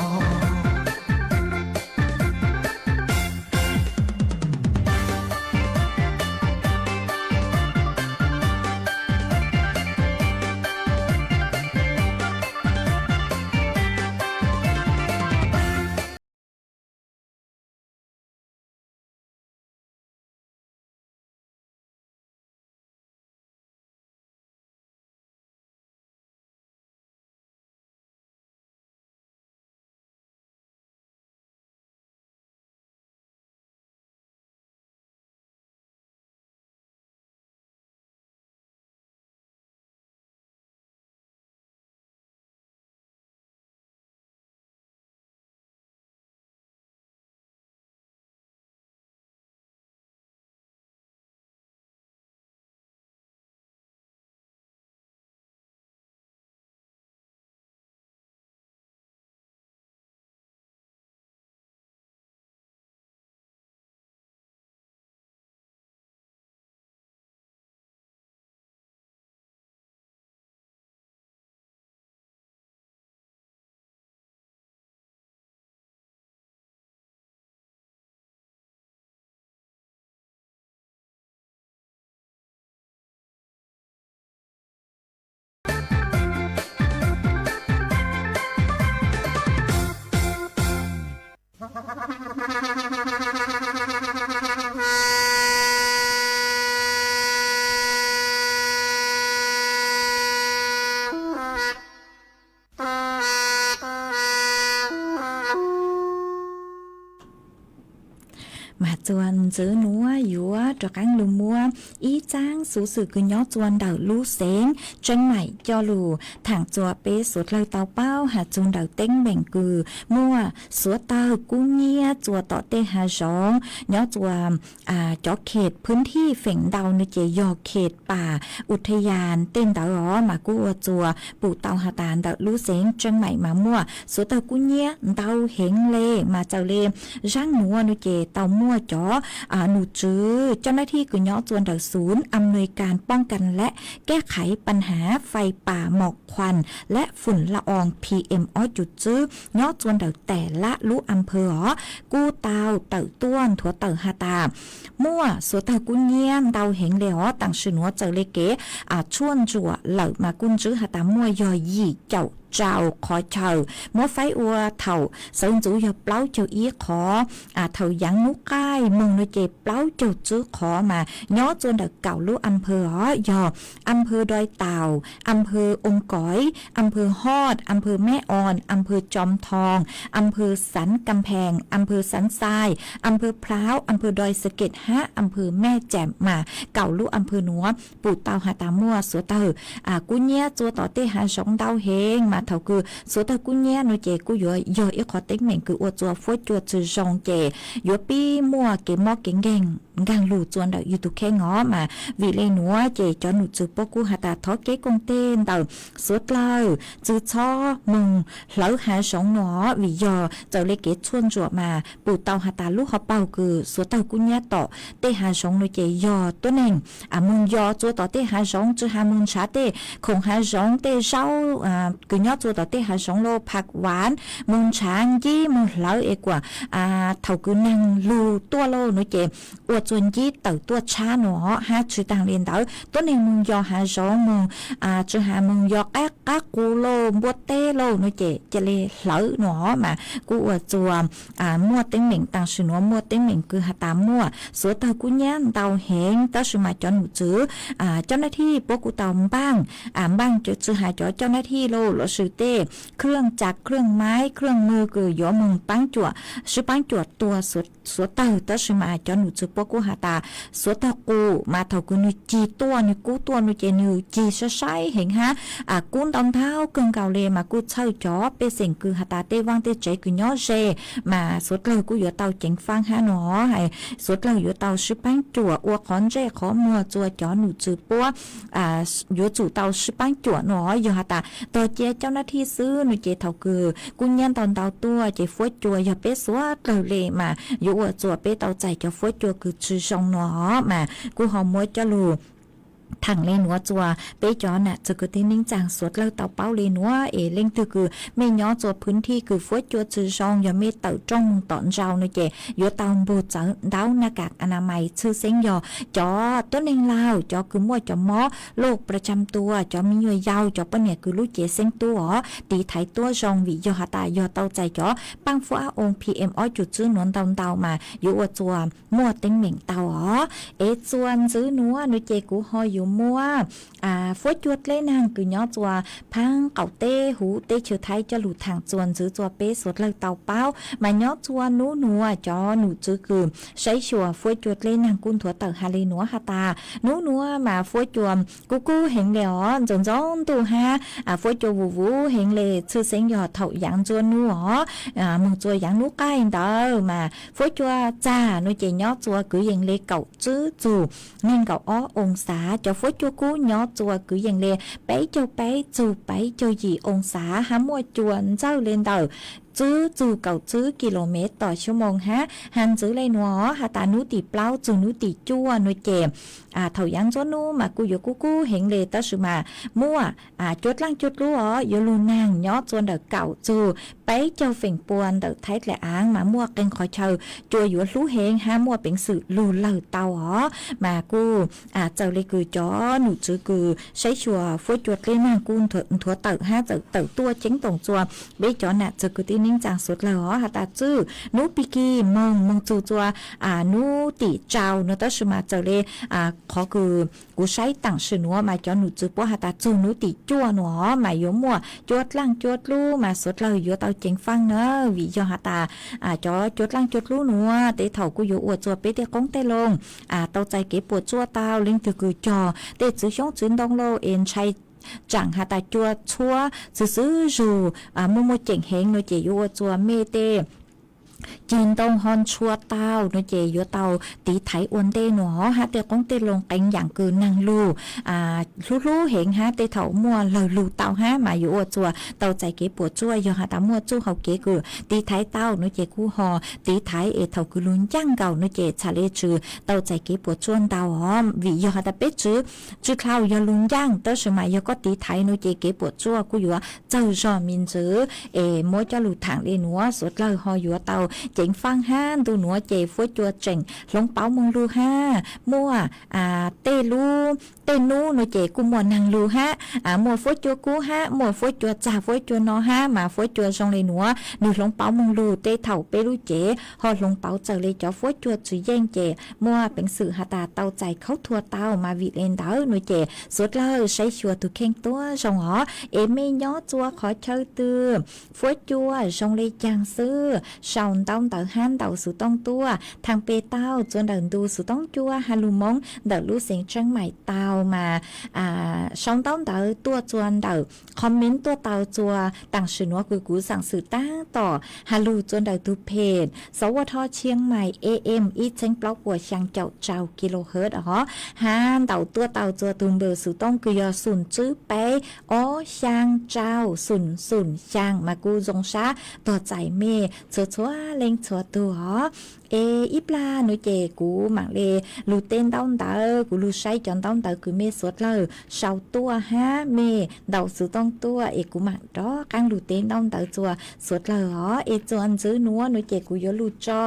Mas txuas ntxiv nuav yuav rov qaab lug muab ib txaab xuv xwm kws nyob txua ntawm lub xeev Tseeb Maim coj lug thaam txua peb suav dlawg tau paub has txug ntawm teeb meem kws muaj suav tawg kub nyiab txua tom tej haav zoov nyob txua cov khem phwb thij feem ntau nuav ces yog khem pas u tha yas tej ntawd os mas kuj ua txua pum tau has tas ntawm lub xeev Tseeb Maim mas muaj suav tawg kub nyiab ntau heev le mas txawm le zaab nuav nuav ces tau muaj cov num tswv coj nab thij kws nyob txua ntawm xuv a me li kas poob kas lab kab qhaiv paj haav fais pas mos khuam lab fum la oo P M ob cum tswb nyob txua ntawm tas lab lub a me phawj os kuj tau tawm tuaj nthuav tawm has tas muaj suav tawg kub nyiab ntau heev le os. Taam sim nuav txawm le kev tshuaj ntsuam lawm mas kuj ntswb has tas muaj yog yim caum rau qhov chaw muab faib ua thaum xawv ntxuv yog plaub caug ib qhov, thaum yaav nub qaij moog nuav ces plaub caug tswb qhov mas nyob txua ntawm kaum lub a me phawj os yog a me phawj Doi Taus, a me phawj Oo Koiv, a me phawj Hoj, a me phawj Meb Os, a me phawj Coo Thoo, a me phawj Xav Kam Phees, a me phawj Xav Xais, a me phawj Phlauv, a me phawj Doi Xakees hab a me phawj Mej Cam mas kaum lub a me phawj nuav pum tau has tas muaj suav tawg kub nyiab txua tom tej haav zoov ntau heev mas thaum kws suav tawg kub nyiab nuav ces kuj yuav yog ib qhov teeb meem kws ua txua fuab cua tsi zoo ces yuav pib muaj kev mob kev nkeeg nkaag lug txua ntawm yug tug kheej os mas vim le nuav ces cov num tswv puab kuj has tas thov kev koom teg ntawm suav dlawg tsi txhob moog hlawv haav zoov nuav vim yog txawm le kev tshuaj ntsuam mas pum tau has tas lub hauv paug kws suav tawg kub nyiab tom tej haav zoov nuav ces yog tuab neeg moog yos txua tom tej haav zoov tsi has moog nrhav tej khoom haav zoov tej zaub kws nyob txua tom tej haav zoov lub phaj vav moog nrhav ncib moog hlawv es kuas thaum kws naag lug tuaj lawm nuav ces ua txuas ncib tawm tuaj tshab no hab. Tsis taag le ntawd, tuab neeg moog yos hav zoov moog, tsis has moog yos qab qub lauj, npuab teb lauj no ces ca le hlawv no mas kuj ua txuas muaj teeb meem, taam sim nuav muaj teeb meem kws has tas muaj xuav tawg kub nyab ntau heev, tab sis mas cov num tswv, cov nab thij puab kuj tau npaaj, npaaj tsis has cov coj nab thij lauj, lossis tej khwj tsa khwj maib khwj mws kws yuav moog paab cuam, sib paab cuam tua xuav tawg, tab sis mas cov num tswv puab kuj has tas xuav tawg qus mas thaum kws nwg cig tuaj, nwg kub tuaj no ces nwg cig saib saib heev hab, kub ntau ntau kawg nkaus le mas kuj txhawj cov pej xeem kws has tas tej vaaj tej tsev kws nyob ze mas xuav dlawg kuj yuav tau ceev faab hab no, xuav dlawg yuav tau sib paab cuam ua qhov ntsej qhov muag txuas cov num tswv puab yuav tsum tau sib paab cuam no. Yog has tas tog cia coj nab thij xwb no ces thaum kws kub nyab ntau ntau tuaj ces fuab cua yog peb xuav dlawg le mas yuav ua txuas peb tau txais cov fuab cua kws tsi zoo no mas kuj ho muab coj lug thaam le nuav txuas peb cov nam txwv kwv tij neej tsaa xuav dlawg tau paub le nuav es leej twg kws mej nyob txuas phwv thij kws fuab cua tsi zoo, yog mej tawm rooj moog tom ntsau no ces yuav tau npug txawv ntaub naj kam a na mais, tshwj xeeb yog cov tuab neeg laug, cov kws muaj cov mob loj pra tsam tua, cov me nyuam yaus, cov poj niam kws lub cev xeeb tub os, tiv thaiv tuab zoo vim yog has tas yog tau txais cov paaj fuab a o P M ob cum tswb nuav ntau ntau mas yuav ua txuas muaj teeb meem tau os. Es txuas ntxiv nuav no ces kuv ho yuav muab fuab cua dleb naag kws nyob txuas phaab qaum teb huv teb chaws Thaib coj lug thaam txuas ntxiv txuas peb xuav dlawg tau paub mas nyob txuas nub nuav cov num tswv kws saib xyuas fuab cua dleb naag kuj nthuav tawm has le nuav has tas nub nuav mas fuab cua kub kub heev le os, ntxoov ntxoov ntuj hab, fuab cua vus vus heev le, tshwj xeeb yog thaum yaav ntsuab nub os, moog txuas yaav nub qaij ntawd mas fuab cua txag no ces nyob txuas kwv yees le kaum tswb txug neeg nkaum ob oo xav, cov fuab cua kub nyob txuas kwv yees le peb caug peb txug peb caug yim oo xav hab muaj cua ntxawj le ntawm tswb txug kaum tswb kilomev tom xuab moos hab. Has ntxiv le nuav has tas nub tim plaub txug nub tim cuaj no ces thaum yaav ntsuab nub mas kuj yuav kub kub heev le tab sis mas muaj cua dlaaj cua dlub os yuav lug naag nyob txuas ntawm kaum txug peb caug feem pua ntawm Thaib dlaim aav mas muaj qee qhov chaw cua yuav hlub heev hab muaj peev xwm lug lawg tau os. Mas kuj txawm le kws cov num tswv kws saib xyuas fuab cua dleb naag kuj nthuav tawm hab txawm tawm tuaj ceeb toom txuas peb cov nam txwv kwv tij neej tsaa xuav dlawg os has tas txwj nub pig kig moog moog txug txuas nub tim tsau no tab sis mas txawm le qhov kws kuv saib taam sim nuav mas cov num tswv puab has tas txug nub tim cuaj nuav mas yuav muaj cua dlaaj cua dlub mas xuav dlawg yuav tau ceev faaj na vim yog has tas cov cua dlaaj cua dlub nuav tej thaum kuj yuav ua txuas peb tej qoob tej loo tau txais kev puam tsuaj tau. Leej twg kws cog tej txwv xyoob txwv ntoo lauj es ntshai tsaam has tas cua txhuab txwv xwb zug muaj muaj ceem heev no ces yuav ua txuas mej tej ceg ntoo ho ntshua tau no ces yuav tau tiv thaiv ua ntej nuav hab tej qoob tej loo qee yaam kws naag lug hlub hlub heev hab tej thaum muaj lawg lug tau hab mas yuav ua txuas tau txais kev puam tsuaj. Yog has tas muaj txuj hau kev kws tiv thaiv tau no ces kuj ho tiv thaiv es thaum kws lug ncaaj nkaus no ces txhad le tsis tau txais kev puam tsuaj ntau os vim yog has tas peb tswv tsi dlhau yog lug ncaaj tab sis mas yog koj tiv thaiv no ces kev puam tsuaj kuj yuav txawg zog me ntsis es muab coj lug thaam le nuav xuav dlawg ho yuav tau ceev faaj hab. Ntu nuav ces fuab cua tseem hloov pauv moog lug hab muaj tej lub tej nub no ces kuj muaj naag lug hab muaj fuab cua kub hab muaj fuab cua txag fuab cua no hab mas fuab cua zoo le nuav nwg hloov pauv moog lug tej thaum peb lub cev ho hloov pauv txawm le cov fuab cua tswv yeej ces muaj peev xwm has tas tau txais khaub thuas tau mas vim le ntawd no ces xuav dlawg saib xyuas tug kheej tuab zoo os es mej nyob txuas qhov chaw twg fuab cua zoo le caag xwb sau ntaub ntawv hab ntaus xuv tooj tuaj thaam peg tau txuas ntawm ntu xuv tooj cua ha lug moob ntawm lub xeev Tsheeb Maim tau mas sau ntaub ntawv tuaj txuas ntawm comment tuaj tau txuas taam sim nuav kws kuv zaam xwm taab tom ha lug txuas ntawm tug peg Xov Ua Tho Tshiab Maim A M ib txheeb plaub puas xyaa caum rau kilohertz os hab ntaus tuaj tau txuas tug npawb xuv tooj kws yog xum tswb peb ob xyaa rau xum xum xyaa mas kuj zoo sab tog txais mej txhua txhua leej txhua tug os. Es ib plag no ces kuv maam le lug teb ntaub ntawv, kuv lug saib cov ntaub ntawv kws mej xuav dlawg sau tuaj hab mej ntaus xuv tooj tuaj es kuv maam rov qaab lug teb ntaub ntawv txuas xuav dlawg os. Es txuas ntxiv nuav no ces kuv yuav lug tso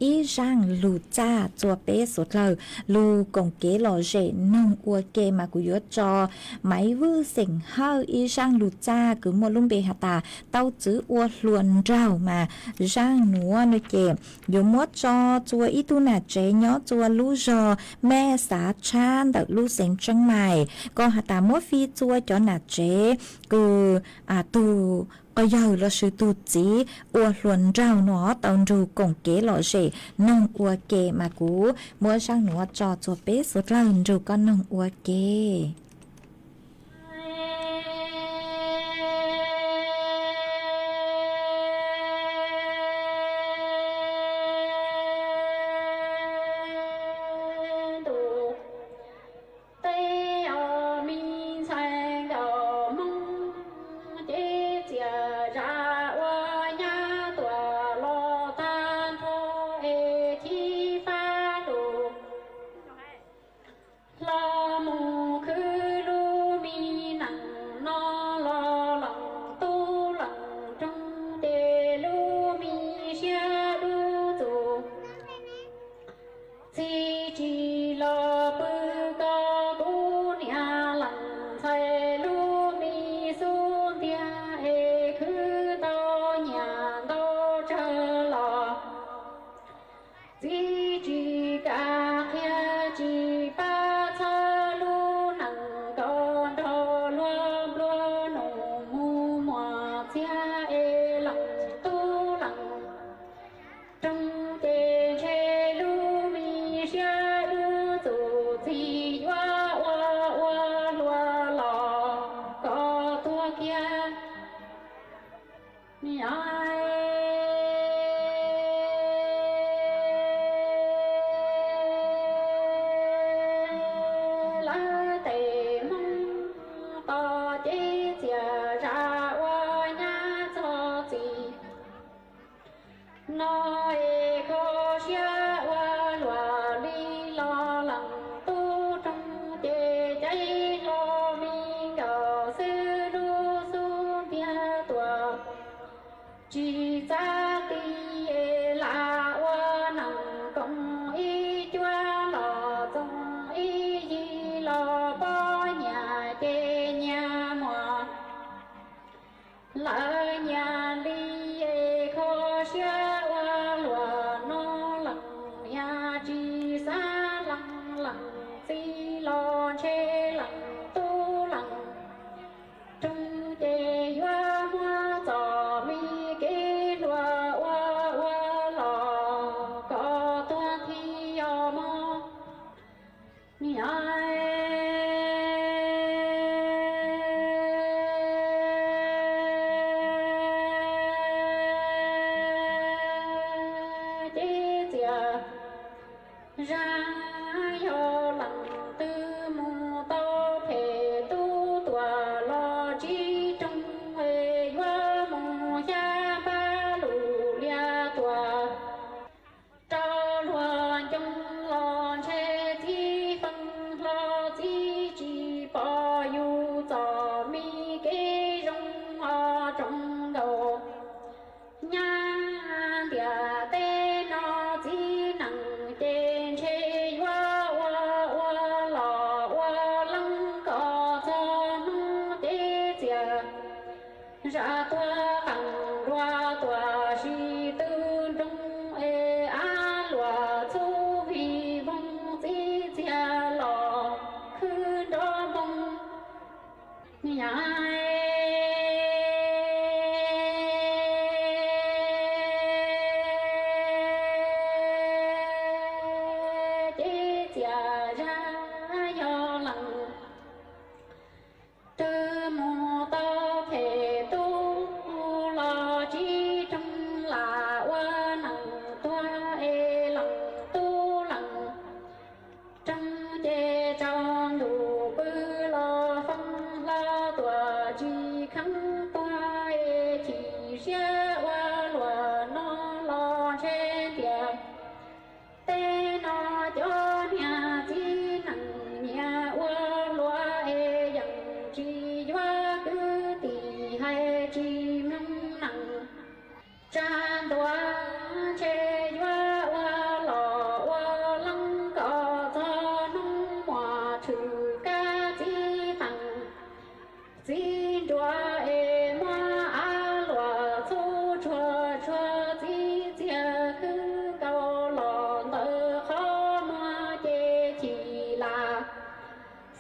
ib zaaj lug txaj txua peb suav dlawg lug koom kev lom zem noog ua ke mas kuv yuav tso Maiv Vwj xeem Hawj ib zaaj lug txaj kws muaj lub npe has tas tau txwv ua hluas nraug mas zaaj nuav no ces yuav muab tso txua ib tug nam tsev nyob txua lub zog Mej Xav Tshab ntawm lub xeev Tseeb Maim, koj has tas muab fij txua cov nam tsev kws tug quas yawg lossis tug txiv ua hluas nraug no tau nrug koom kev lom zem noog ua ke mas kuv muab zaaj nuav tso txua peb suav dlawg nrug koj noog ua ke. Teb os, me ntxhais nkauj Hmoob, cev txias zam ua nyab tuam los tag nrho es chib fab lug hlo mus khwv lub me neej no los leej tub leej roog ces lub me siab dub txuj txi tsis los pw ko kuv niam leej ntxhais lub me xub ntiag es khwv tau nyiam ntau tsawg los txi tsis kam qhia tsis pab txhawb lub neej ko nrog luag nplua nuj mus muag txiag es leej tub leej roog ces ntshe lub me siab dub txuj txi yuav ua ua hluas los kom tuag kiag. Lawv tes Hmoob tos cev txias zam ua nyab txog txij no es kho siab ua luag li los leej tub roog ces caij hlo me nkaus xwb lub xub ntiag tuaj tsis txaj ti es lam ua neej koom ib cuab los txoos ib yig los poj nyiam ces nyias muag lawv nyias li es kho siab ua luag no leej niam tsis xav leej leej txiv los ntshe leej tub leej roog ces yuav muab txom me kev hluas ua ua los kom tuag thiab os mog. Niam, cev txias zam yog leej twg mus tau phem tub tuam los tsib rooj es yuav mus xyab npab lug liag tuam rau luag ncoo los ntshe txib feej hlo txib tsis pom yus txom me kev zoo os tsoom nkauj. Nyab ntiaj teb no txiv neej ces ntshe yuav ua ua los ua leej kom txog hnub cev txias zam tuag qees dua tuam sis tw nroog es av luam txhub vig voog txib txiag los khwb nrov npoo. Niam, cev txias zam yog leej twg mus tau phem tub los tsib rooj lam ua neej tuag es leej tub leej rooj ces tsaus ntuj pw los foob hlo tuam Tshwm kab txib qees txib nruas es muab av luam txhub tsuag tsuag txib txiag khwb nkaus los ntawm qhov muag ces chim lam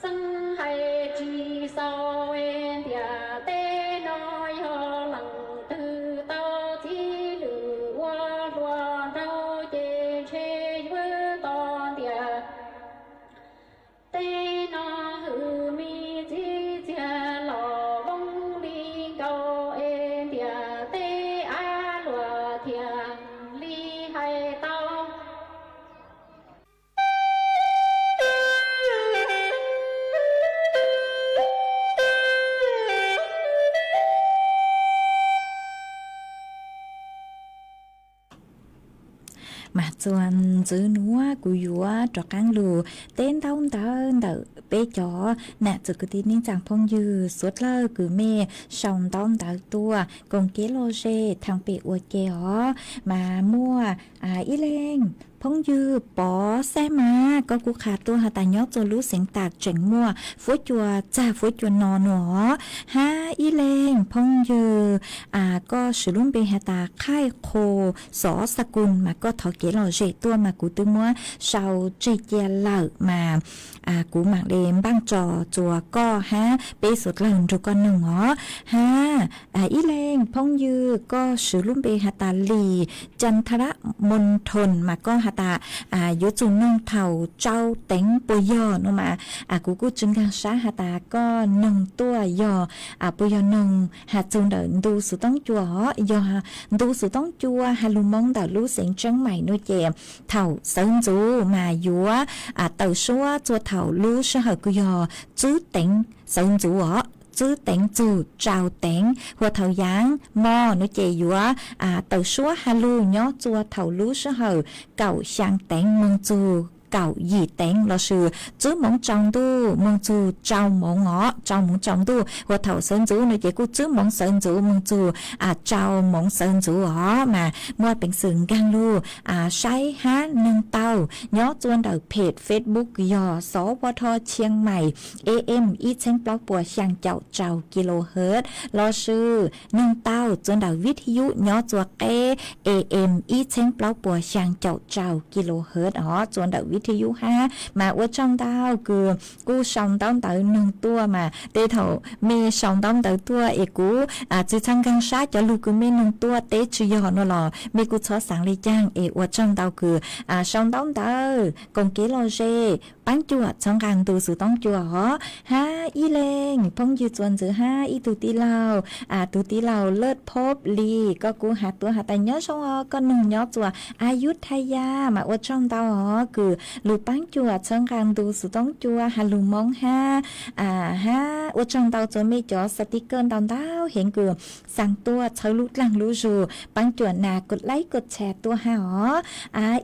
xeeb hais tsis xaus es ntiam teb no yog leej twg tau txib lwm ua hluas nraug ces ntshe yuav nto ntiam teb no hwm me txib txiag los voob li nkaus es ntiam teb av luam thiaj li hais tau. Mas txuas ntxwv nuav kuv yuav rov qaab lug teb ntaub ntawv ntawm peb cov nam txiv kwv tij neej tsaa phooj ywg suav dlawg kws mej sau ntaub ntawv tuaj koom kev lom zem thaam pem ua ke os. Mas muaj ib leeg phooj ywg Pov Xab Mas, koj kuj qha tuaj has tas nyob txug lub xeev Tam Tseem muaj fuab cua txag fuab cua no nuav os. Hab ib leeg phooj ywg koj swv lub npe has tas Qhaij Qhu Xov Xa Kun, mas koj thov kev lom zem tuaj mas kuv twb muab sau tseg cia lawm mas kuv maam le npaaj tso txuas koj hab peb suav dlawg nrug koj noog os. Hab ib leeg phooj ywg koj swv lub npe has tas Lis Can Tha Rab Moos Thoos, mas koj has tas yuav tsum noog thaum tsau teev puas yog no mas kuv kuj tsi nkaag sab has tas koj noog tuaj yog puas yog noog has txug ntawm ntu xuv toob cua os. Yog ntu xuv toob cua has lug Moob ntawm lub xeev Tseeb Mais no ces thaum sawv ntxuv mas yuav tawm suab txuas thaum lub sij hawm kws yog tswb teev sawv ntxuv os, tswb teev txug tsau teev. Huas thaum yaav mo no ces yuav tawm suab has lug nyob txuas thaum lub sij hawm kaum xyaa teev moog txug kaum yim teev lossis tswb moov tsaus ntuj moog txug tsau moov os, tsau moov tsaus ntuj. Huas thaum sawv ntxuv no ces kuj tswb moov sawv ntxuv moog txug tsau moov sawv ntxuv os. Mas muaj peev xwm nkaag lug saib hab noog tau nyob txuas ntawm page Facebook yog Xov Ua Dho Chiang Mai, AM ib txheeb plaub puas xyaa caum tsau kilohertz, lossis noog tau txuas ntawm vib thib yub nyob txuas qeb AM ib txheeb plaub puas xyaa caum tsau kilohertz os, txuas ntawm vib thib yub hab. Mas ua tsaug ntau kws kuj sau ntaub ntawv noog tuaj mas tej thaum mej sau ntaub ntawv tuaj es kuv tsi txhaj nkaag sab cov lug kws mej noog tuaj teb tsi yog no los mej kuj txhob xaav le caag es ua tsaug ntau kws sau ntaub ntawv koom kev lom zem paab cuam txhawb nqaa ntu xuv toob cua os. Hab ib leeg phooj ywg txuas ntxwv hab ib tug tij laug, tug tij laug Laj Phob Lis, koj kuj has tuaj has tas nyob zoo os, koj noog nyob txuas Ayutthaya mas ua tsaug ntau os kws lug paab cuam txhawb nqaa ntu xuv toob cua has lug Moob hab. Hab ua tsaug ntau txuas mej cov sticker ntau ntau heev kws xaa tuaj txhawb lub dlaag lub zug paab cuam nas kos laib kos tshas tuaj hab os.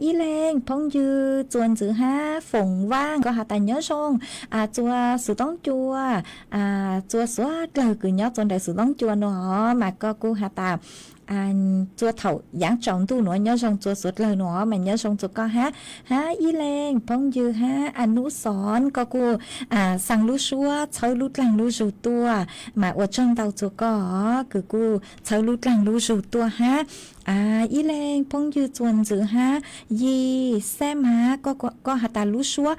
Ib leeg phooj ywg txuas ntxwv hab Foom Vaaj, koj has tas nyob zoo txuas xuv toob cua, txuas suav dlawg kws nyob txuas ntawm xuv toob cua no os, mas koj kuj has tas txuas thaum yaav tsaus ntuj nuav nyob zoo txuas suav dlawg no mas nyob zoo txuas koj hab. Hab ib leeg phooj ywg hab Anub Xov, koj kuj xaa lub suab txhawb lub dlaag lub zug tuaj mas ua tsaug ntau txuas koj os kws kuj txhawb lub dlaag lub zug tuaj hab. Ib leeg phooj ywg txuas ntxwv hab Yis Xab Mas, koj has tas lub suab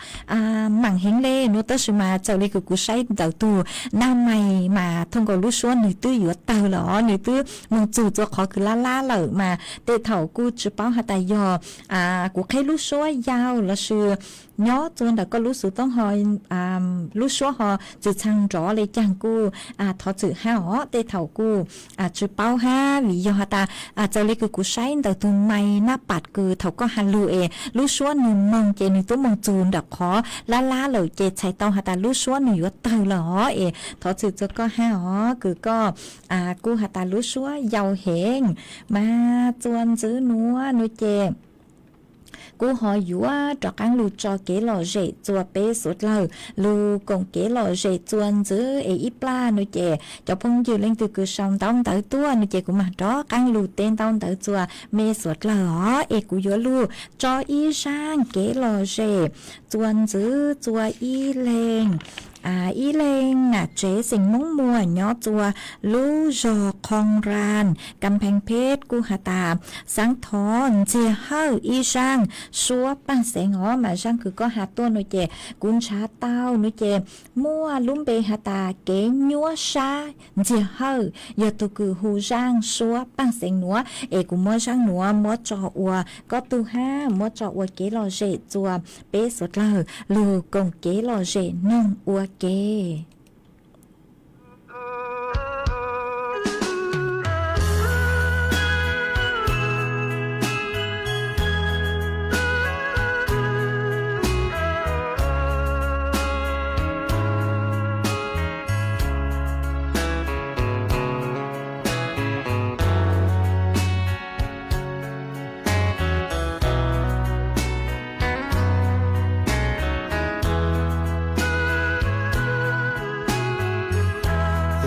maam heev le no tab sis mas txawm le kws kuv saib ntawm tug Naj Mais mas thooj nkaus lub suab nwg twb yuav tawg lawm os, nwg twb moog txug txuas qhov kws lab lab lawm mas tej thaum kuj tsi paub has tas yog kuv qheb lub suab yau lossis nyob txuas ntawm koj lub xuv toob ho lub suab ho tsi txhaj nrov le caag kuj thov txim hab os. Tej thaum kuj tsi paub hab vim yog has tas txawm le kws kuv saib ntawm tug Mais Naj Pam kws thaum koj has lug es lub suab nwg moog ces nwg tub moog txug ntawm qhov lab lab lawm ces txhais tau has tas lub suab nwg yuav tawg lawm os es thov txim txuas koj hab os kws koj kuj has tas lub suab yau heev. Mas txuas ntxwv nuav nuav ces kuv ho yuav rov qaab lug tso kev lom zem txua peb suav dlawg, lug koom kev lom zem txua ntxwv es ib plag nua ces cov phooj ywg leej twg kws sau ntaub ntawv tuaj nua ces kuv maam rov qaab lug teb ntaub ntawv txua mej suav dlawg os. Es kuv yuav lug tso ib zaaj kev lom zem txua ntxwv txua ib leeg, ib leeg nam tsev xeem Moob Muas nyob txua lub zog Qhoo Raa, Kam Pheej Pheb kuj has tas, xaav thov ntxiag hawj ib zaaj suab paaj xeev os. Mas zaaj kws koj has tuaj nua ces kuv nrhav tau nua ces muaj lub npe has tas kev nyuab sab ntxiag hawj, yog tug kws hu zaaj suab paaj xeev nuav. Es kuv muab zaaj nuav muab tso ua koj tug hab muab tso ua kev lom zem txua peb suav dlawg lug koom kev lom zem noog ua ke.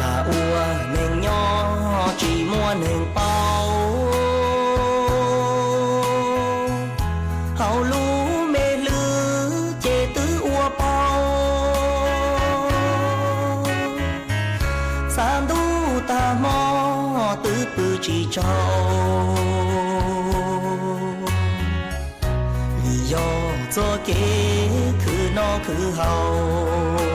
Lam ua neeg nyob tsis muaj neeg paub, hauv lub me hlwb ces twb ua paub. Xav ntuj tag hmo twb pw tsis tsaug, vim yog txoj kev khwv noj khwv haus.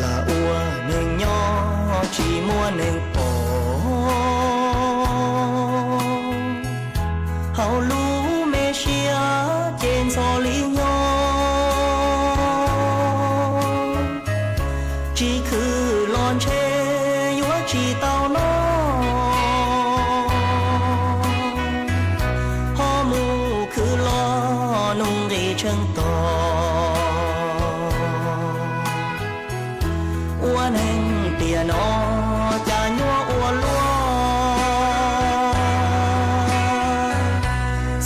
Lam ua neeg nyob tsis muaj neeg pom, hauv lub me siab ces ntxhov li nyob. Tsis khwv los ntshe yuav tsis tau noj, ho mus khwv los nuj nqis tsheej tog. Ua neeg tiam no cas nyuaj ua luaj,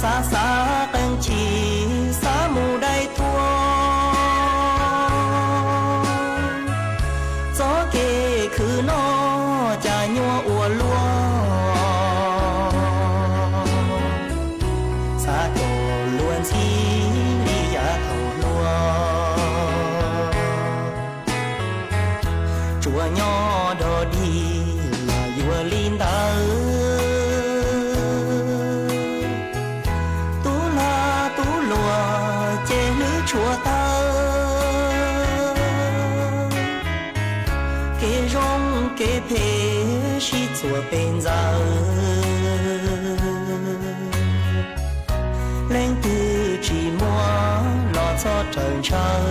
xav xav qee chim xav mus dai tuag. Txoj kev khwv noj cas nyuaj ua luaj, xav kom luag ntxhi li yav thaum hluas. Tsuas nyob dog dig lam yuav li ntawd, tub lag tub luam ces hlwb tshuav tawg. Kev zoo kev phem sib txuas pes ntxaws, leej twg tsis muaj los txhob raws ntshaw.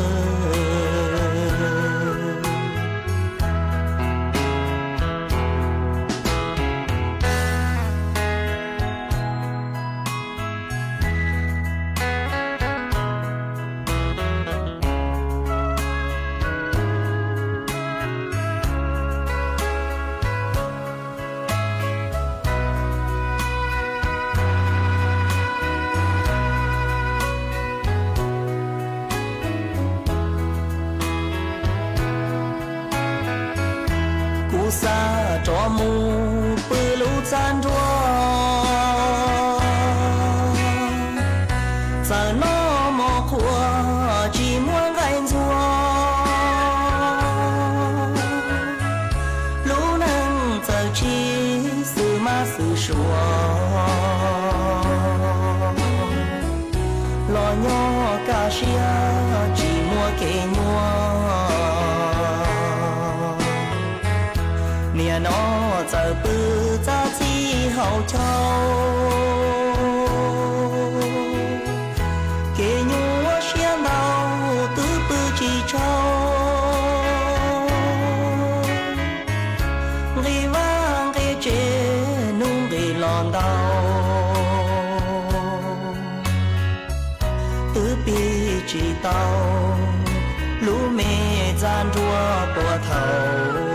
Kuv xav rov mus pw lub txaj nruab, txawm noj mov qhuav tsis muaj nqaij ntxhua. Lub neej txawm tsis xwm mab xwm suav, los nyob kaj siab tsis muaj kev nyuaj. Niaj no txawm pw txaj txhij haus chau, kev nyuaj siab ntau twb pw tsis tsaug. Nqis vaj nqis tsev nuj nqis los ntau, twb pib tsis tau lub me txaj nruab puag thaum.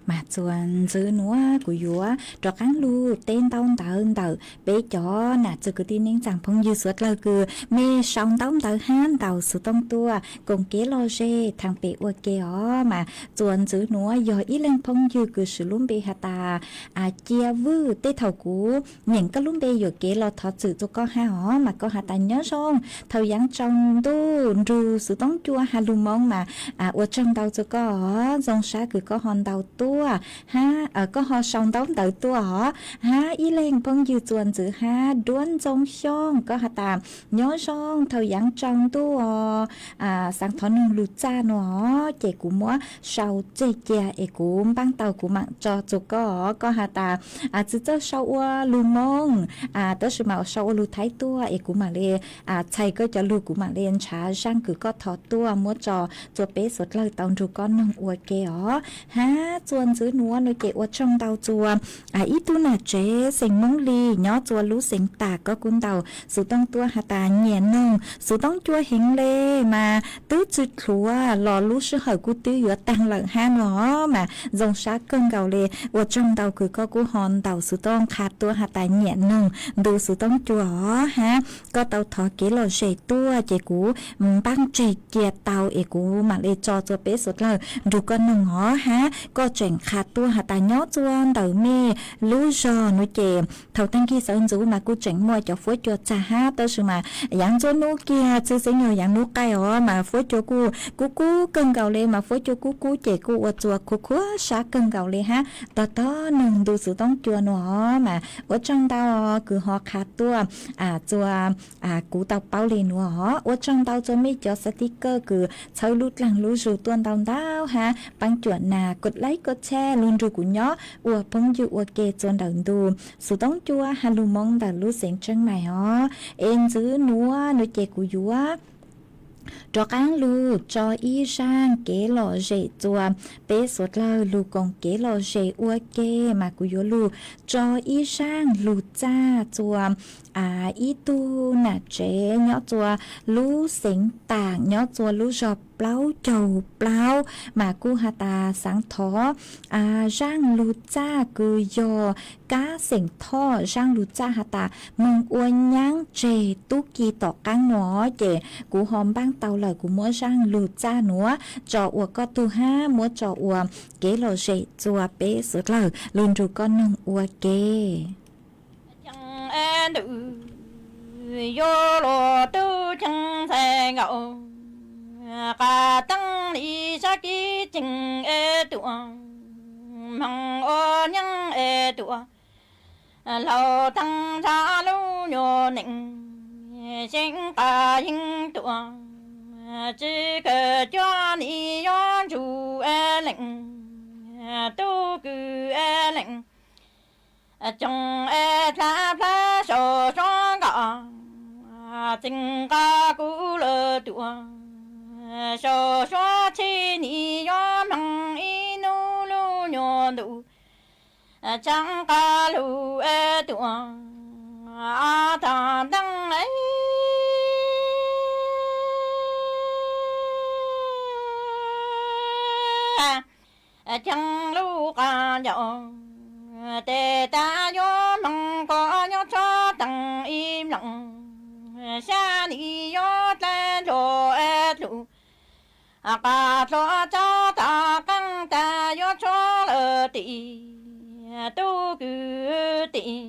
Mas txuas ntxwv nuav kuv yuav rov qaab lug teb ntaub ntawv ntawm peb cov nam txiv kwv tij neej tsaa phooj ywg suav dlawg kws mej sau ntaub ntawv hab ntaus xuv tooj tuaj koom kev lom zem thaam pem ua ke os. Mas txuas ntxwv nuav yog ib leeg phooj ywg kws swv lub npe has tas Cia Vwj. Tej thaum kuv nyeem koj lub npe yuam kev los thov txim rua koj hab os. Mas koj has tas nyob zoo, thaus yaav tsaus ntuj nrug xuv toob cua has lug moo mas ua tsaug ntau rua koj os. Zoo sab kws koj ho ntaus tuaj hab koj ho sau ntaub ntawv tuaj os. Hab ib leeg phooj ywg txuas ntxwv hab Duab Ntxoo Xyooj, koj has tas nyob zoo, thaus yaav tsaus ntuj os, xaav thov noog lug txaj nuav os, ces kuv muab sau tseg cia es kuv npaab tau kuv maam tso rua koj os. Koj has tas tsi txawj sau ua lug moo, tab sis mas sau ua lug Thaib tuaj es kuv maam le txhais koj cov lug, kuv maam le nrhav zaaj kws koj thov tuaj muab tso rua peb suav dlawg tau nrug koj noog ua ke os. Hab txuas ntxwv nuav nuav ces ua tsaug ntau rua ib tug nam tsev xeem Moob Lis nyob rua lub xeev Tas, koj kuj ntaus xuv tooj tuaj has tas nyiam noog xuv toob cua heev le, mas twb tsi dlhuav los lub sij hawm kuj twb yuav taag lawm hab nuav os. Mas zoo sab kawg nkaus le, ua tsaug ntau kws koj kuj ho ntaus xuv tooj qha tuaj has tas nyiam noog ntu xuv toob cua os. Hab koj tau thov kev lom zem tuaj ces kuv npaab tseg cia tau es kuv maam le tso rua peb suav dlawg nrug koj noog os. Hab koj tseem qha tuaj has tas nyob rua ntawm mej lub zog nuav ces thaus taag kig sawv ntxuv mas kuj tseem muaj cov fuab cua txag hab, tab sis mas yaav nruab nub kiag txwj xeeb yog yaav nub qaij os, mas fuab cua kuj kub kub kawg nkaus le. Mas fuab cua kub kub ces kuj ua rua khuv khuav sab kawg nkaus le hab. Tog tog noog ntu xuv toob cua nuav os. Mas ua tsaug ntau kws ho qha tuaj rua kuv tau paub le nuav os. Ua tsaug ntau rua mej cov xav tiv kawj kws txhawb lub dlaag lub zug tuaj ntau ntau hab paab cuam nas koj laib koj tshaj lug nrug kuv nyob ua phooj ywg ua ke rua ntawm ntu xuv toob cua has lug Moob ntawm lub xeev Tsheeb Maim os. Es ntxwv nuav nuav ces kuv yuav rov qaab lug tso ib zaaj kev lom zem rua peb suav dlawg lug koom kev lom zem ua ke. Mas kuv yuav lug tso ib zaaj lug txaj rua ib tug nam tsev nyob rua lub xeev Taam nyob rua lub zog plaub caug plaub, mas kuj has tas xaav thov zaaj lug txaj kws yog kab xeem Thoj zaaj lug txaj has tas moog ua nyaab tseg tub ki tom qaab nuav. Ces kuv ho npaab tau lawm, kuv muab zaaj lug txaj nuav tso ua koj tug hab muab tso ua kev lom zem rua peb suav dlawg lug nrug koj noog ua ke. Ceeb ntws yuav luag tub ceeb ntxhais nkaus, qas teeb li sab kib ceeg es tuaj, hmoov ua nyaab es tuaj, laug teeb ntsha lub nyuag neej, seev qas yeeb tuaj, tsi kawg cuab ni yuav ntsuj es leej, tub kws es leej, coog es dlha plab sau suav nkaus, txeev qas kuv lawm tuaj, sau suav tsi ni yuav hmoov ib nub lub nyuag ntuj, tseev qas lug es tuaj, tag nteeb ceeb lub qas ncaus, tes tas yuav hmoov koj nyob tsho teeg ib mloog, sab ni yuav dlaab dlua es dlua, qas dlua tso tag qeej tas yuav tshuav lawm tim, tub kws tim,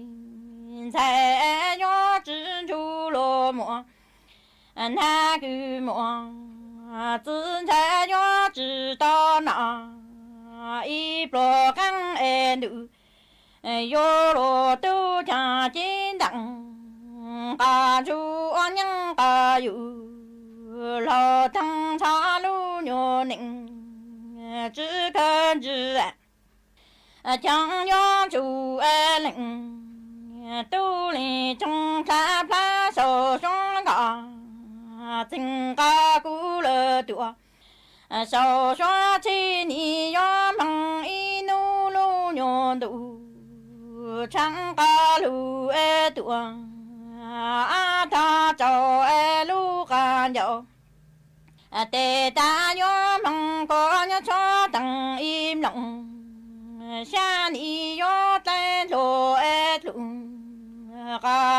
ntxhais yuav tsi ntsug luag muam, nag kws muam, txiv ntxhais yuav tsi tau nom, ib pluag qeeb es ntws, yuav luag tub caag cib nteem, qas ntsug ua nyaab qas yug, laug teeb ntsha lub nyuag neej, tsi kawg ntsis ceeb yuav ntsuj es leej, tub li coog dlha plab sau suav nkaus, txeev qas kuv lawm tuaj, sau suav tsi ni yuav hmoov ib nub lub nyuag ntuj, tseev qas lug es tuaj, tag tsaus es lub qas ncaus, tes tas yuav hmoov koj nyob tsho teeg ib mloog,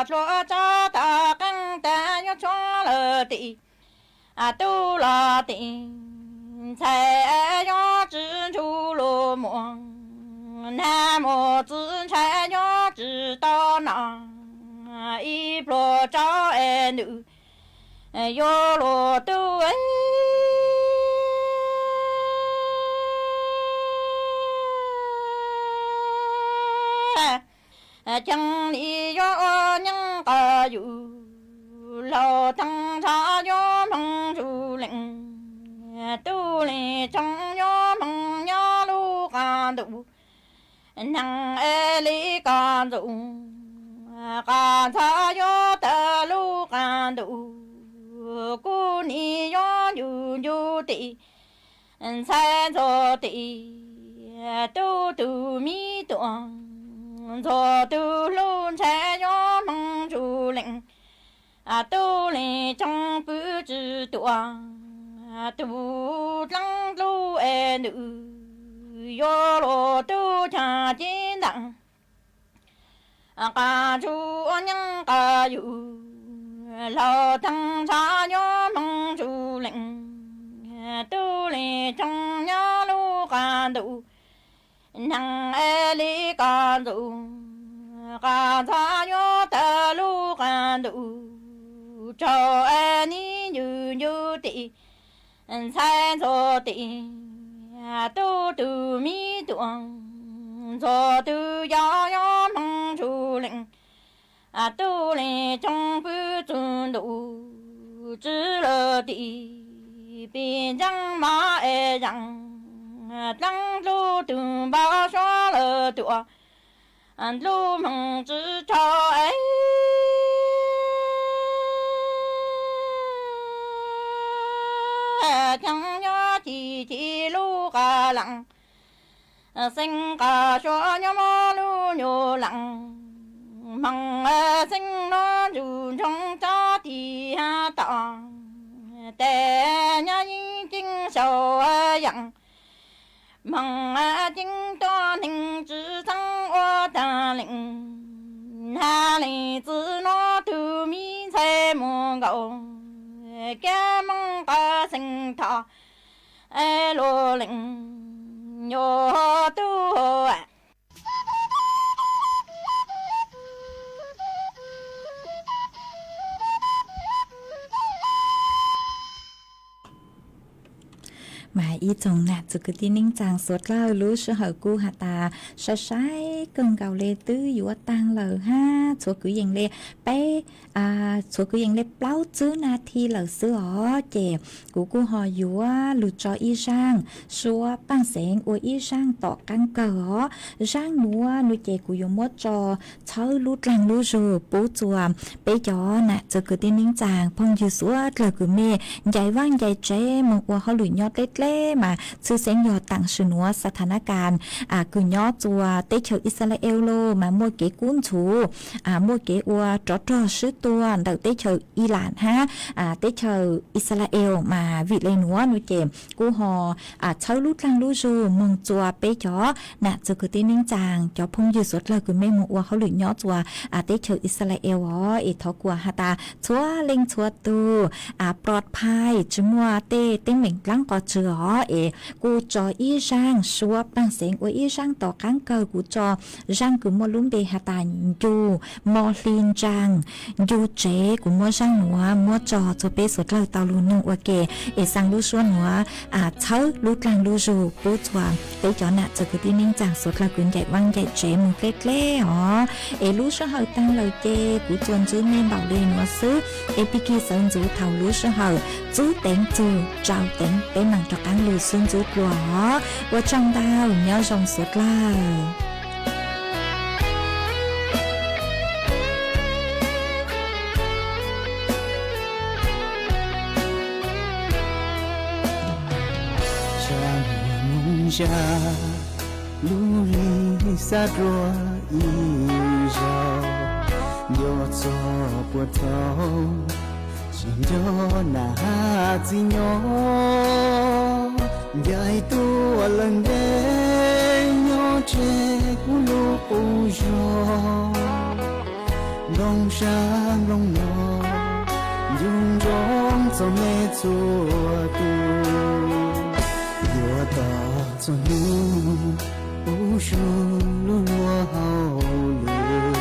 Hluas tso tom qeej tas yuav tshuab lawm tim, tub los tim ntxhais, yuav tsis ntsub lus muag, nag mus txiv ntshai yuav tsis tau no, ib pluag tso es nws yuav luag tub. Ceeb li yuav ua nyeeb qos yus, laus theej ntsha yuav hmoov ntsuj leej, tub leej tsoom yuav hmoov nyob lub qab ntuj, neeg es li koj ntxoov, qab ntxhov yuav tawm lub qab ntuj, kuv nim yuav ncu ncu tim ntxhais ntxuag tim, tub tus me tuam ntxuag tus hlub ntshai yuav hmoov ntsuj leej, tub leej tsoom pw tsis tuam, tus dleeb dlub es nws yuav luag tub cag cev ntees, qab ntsuj ua nyeeb qos yus, laus theej ntsha yuav hmoov ntsuj leej, tub leej tsoom nyob lub qab ntuj, neeg es li koj ntxoov, qab ntxhov yuav tawm lub qab ntuj, tsaug es nim ncu ncu tim ntxhais ntxuag tim, tub tus me tuam ntxuag tus yau yuav hmoov ntsuj leej, tub leej tsoom pw txug ntuj tsis lawm tim, pib ntseeb mov es zeem, dleeb dlub tus npau suav lawm tuam, dlub hmoov tsis tshua es ceeb nyob ci ci lub qab leej, xeeb qab suav nyob muaj lub nyuag leej, hmoov xeeb nuav ntsug ntsoov tsob tim hab tom, tes nyob yeej ceeb sau yeem, hmoov ceeb tuab neeg tsis txheeb ua taag leej, hab leej txiv nuav tug mi ntxhais muaj nkaus, kab mooj qab xeeb thov es luag leej yuav tub. Mas ib tsoom nam txwv kwv tij neej tsaa suav dlawg, lub sij hawm kuj has tas sai sai kawg nkaus le, twb yuav taag lawm hab txhua kwv yees le peb, txhua kwv yees le plaub tsib nas thi lawm xwb os. Ces kuv kuj ho yuav lug tso ib zaaj suab paaj xeev ua ib zaaj tom qaab kawg os. Zaaj nuav nuav ces kuv yuav muab tso txhawb lub dlaag lub zug pub txuas peb cov nam txwv kwv tij neej tsaa phooj ywg suav dlawg kws mej ncaim vaaj ncaim tsev moog ua hauj lwm nyob dleb dleb mas tshwj xeeb yog taam sim nuav xa tha na kas kws nyob txuas teb chaws Yixalayees los mas muaj kev kub ntxhuv, muaj kev ua rov rog swb tuag ntawm teb chaws Iran hab teb chaws Yixalayees. Mas vim le nuav nuav ces kuj ho txhawb lub dlaag lub zug moog txuas peb cov nam txwv kwv tij neej tsaa cov phooj ywg suav dlawg kws mej moog ua hauj lwm nyob txuas teb chaws Yixalayees os. Es thov kuas has tas txhua leej txhua tug plod phais tsi muaj tej teeb meem dlaab qos tsw os. Es kuj tso ib zaaj suab paaj xeev ua ib zaaj tom qaab kawg, kuv tso zaaj kws muaj lub npe has tas ncu mo hli ntsaa ncu tsev. Kuv muab zaaj nuav muab tso txhua peb suav dlawg tau lug noog ua ke. Es xaa lub suab nuav txhawb lub dlaag lub zug pub txuas peb cov nam txwv kwv tij neej tsaa suav dlawg kws ncaim vaaj ncaim tsev moog dleb dleb os. Es lub sij hawm taag lawm ces kuv txuas ntsib mej npaum le nuav xwb. Es pig kig sawv ntxuv thaum lub sij hawm txub teev txug tsau teev peb maam rov qaab lug xub ntxub dlua os. Ua tsaug ntau, nyob zoo suav dlawg. Zag moog zag lub hli xav dua ib zaug, nco txog puag thaum tsis nco nam txiv nyob, ncaim tuaj lawm ntev nyob tseg kuv lub qub zog. nplooj sab nplooj no, nco ntsoov txog nej txhua tus. Yuav tos txog hnub kuv sub lub luag hauj lwm,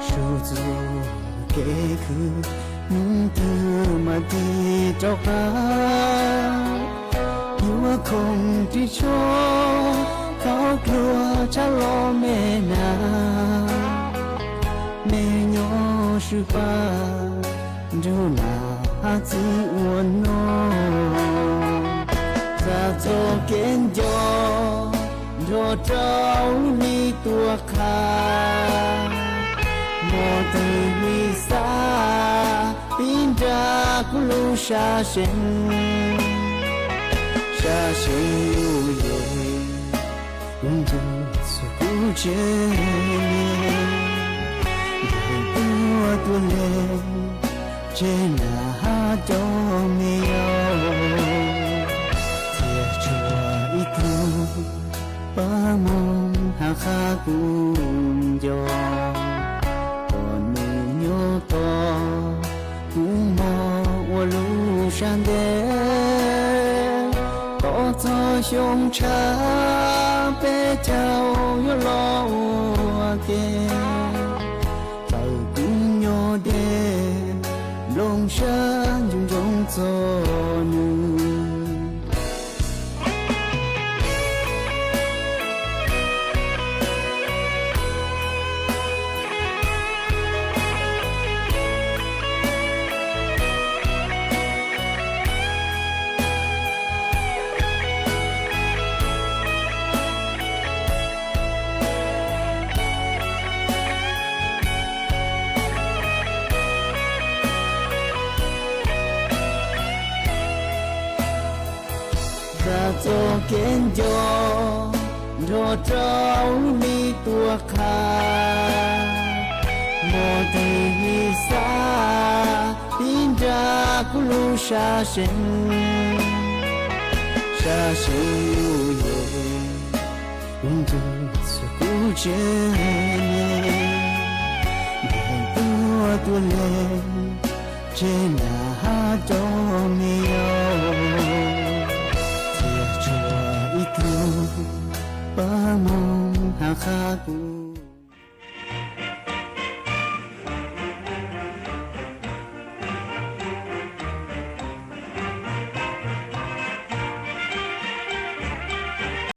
sub txuas kev khwv, hnub twg mam tig rov qab. Yuav khoom ris tsho, thaub dluag tshab los me nas, me nyob swb pab nrug nas hab txiv ua noj. Txag txoj kev nco nrog rau lub hli tuaj qha, hmo twg li xav pib nrag kuv lub sab seev. Sab seev lub yees, kuv nco txog kuv tsev neeg, ncaim tuaj tuaj lees tseg nas hab cov me yau, thiaj tshuav ib tug pab moog hab qha kuv nco. Pom nws nyob tos kuv mog ua lub sab ntej, tos txog xyoo tshav peb caug yuav los ua ke. Txawm kuv nyob deb, nplooj sab nco ntsoov txog nws. Txag txoj kev nco nrog rau lub hli tuaj qha, hmo twg li xav pib nrag kuv lub sab seev. Sab seev lub yees, kuv nco txog kuv tsev neeg, ncaim tuaj tuaj lees tseg nas hab cov me yau, thiaj tshuav ib tug pab moog hab qha kuv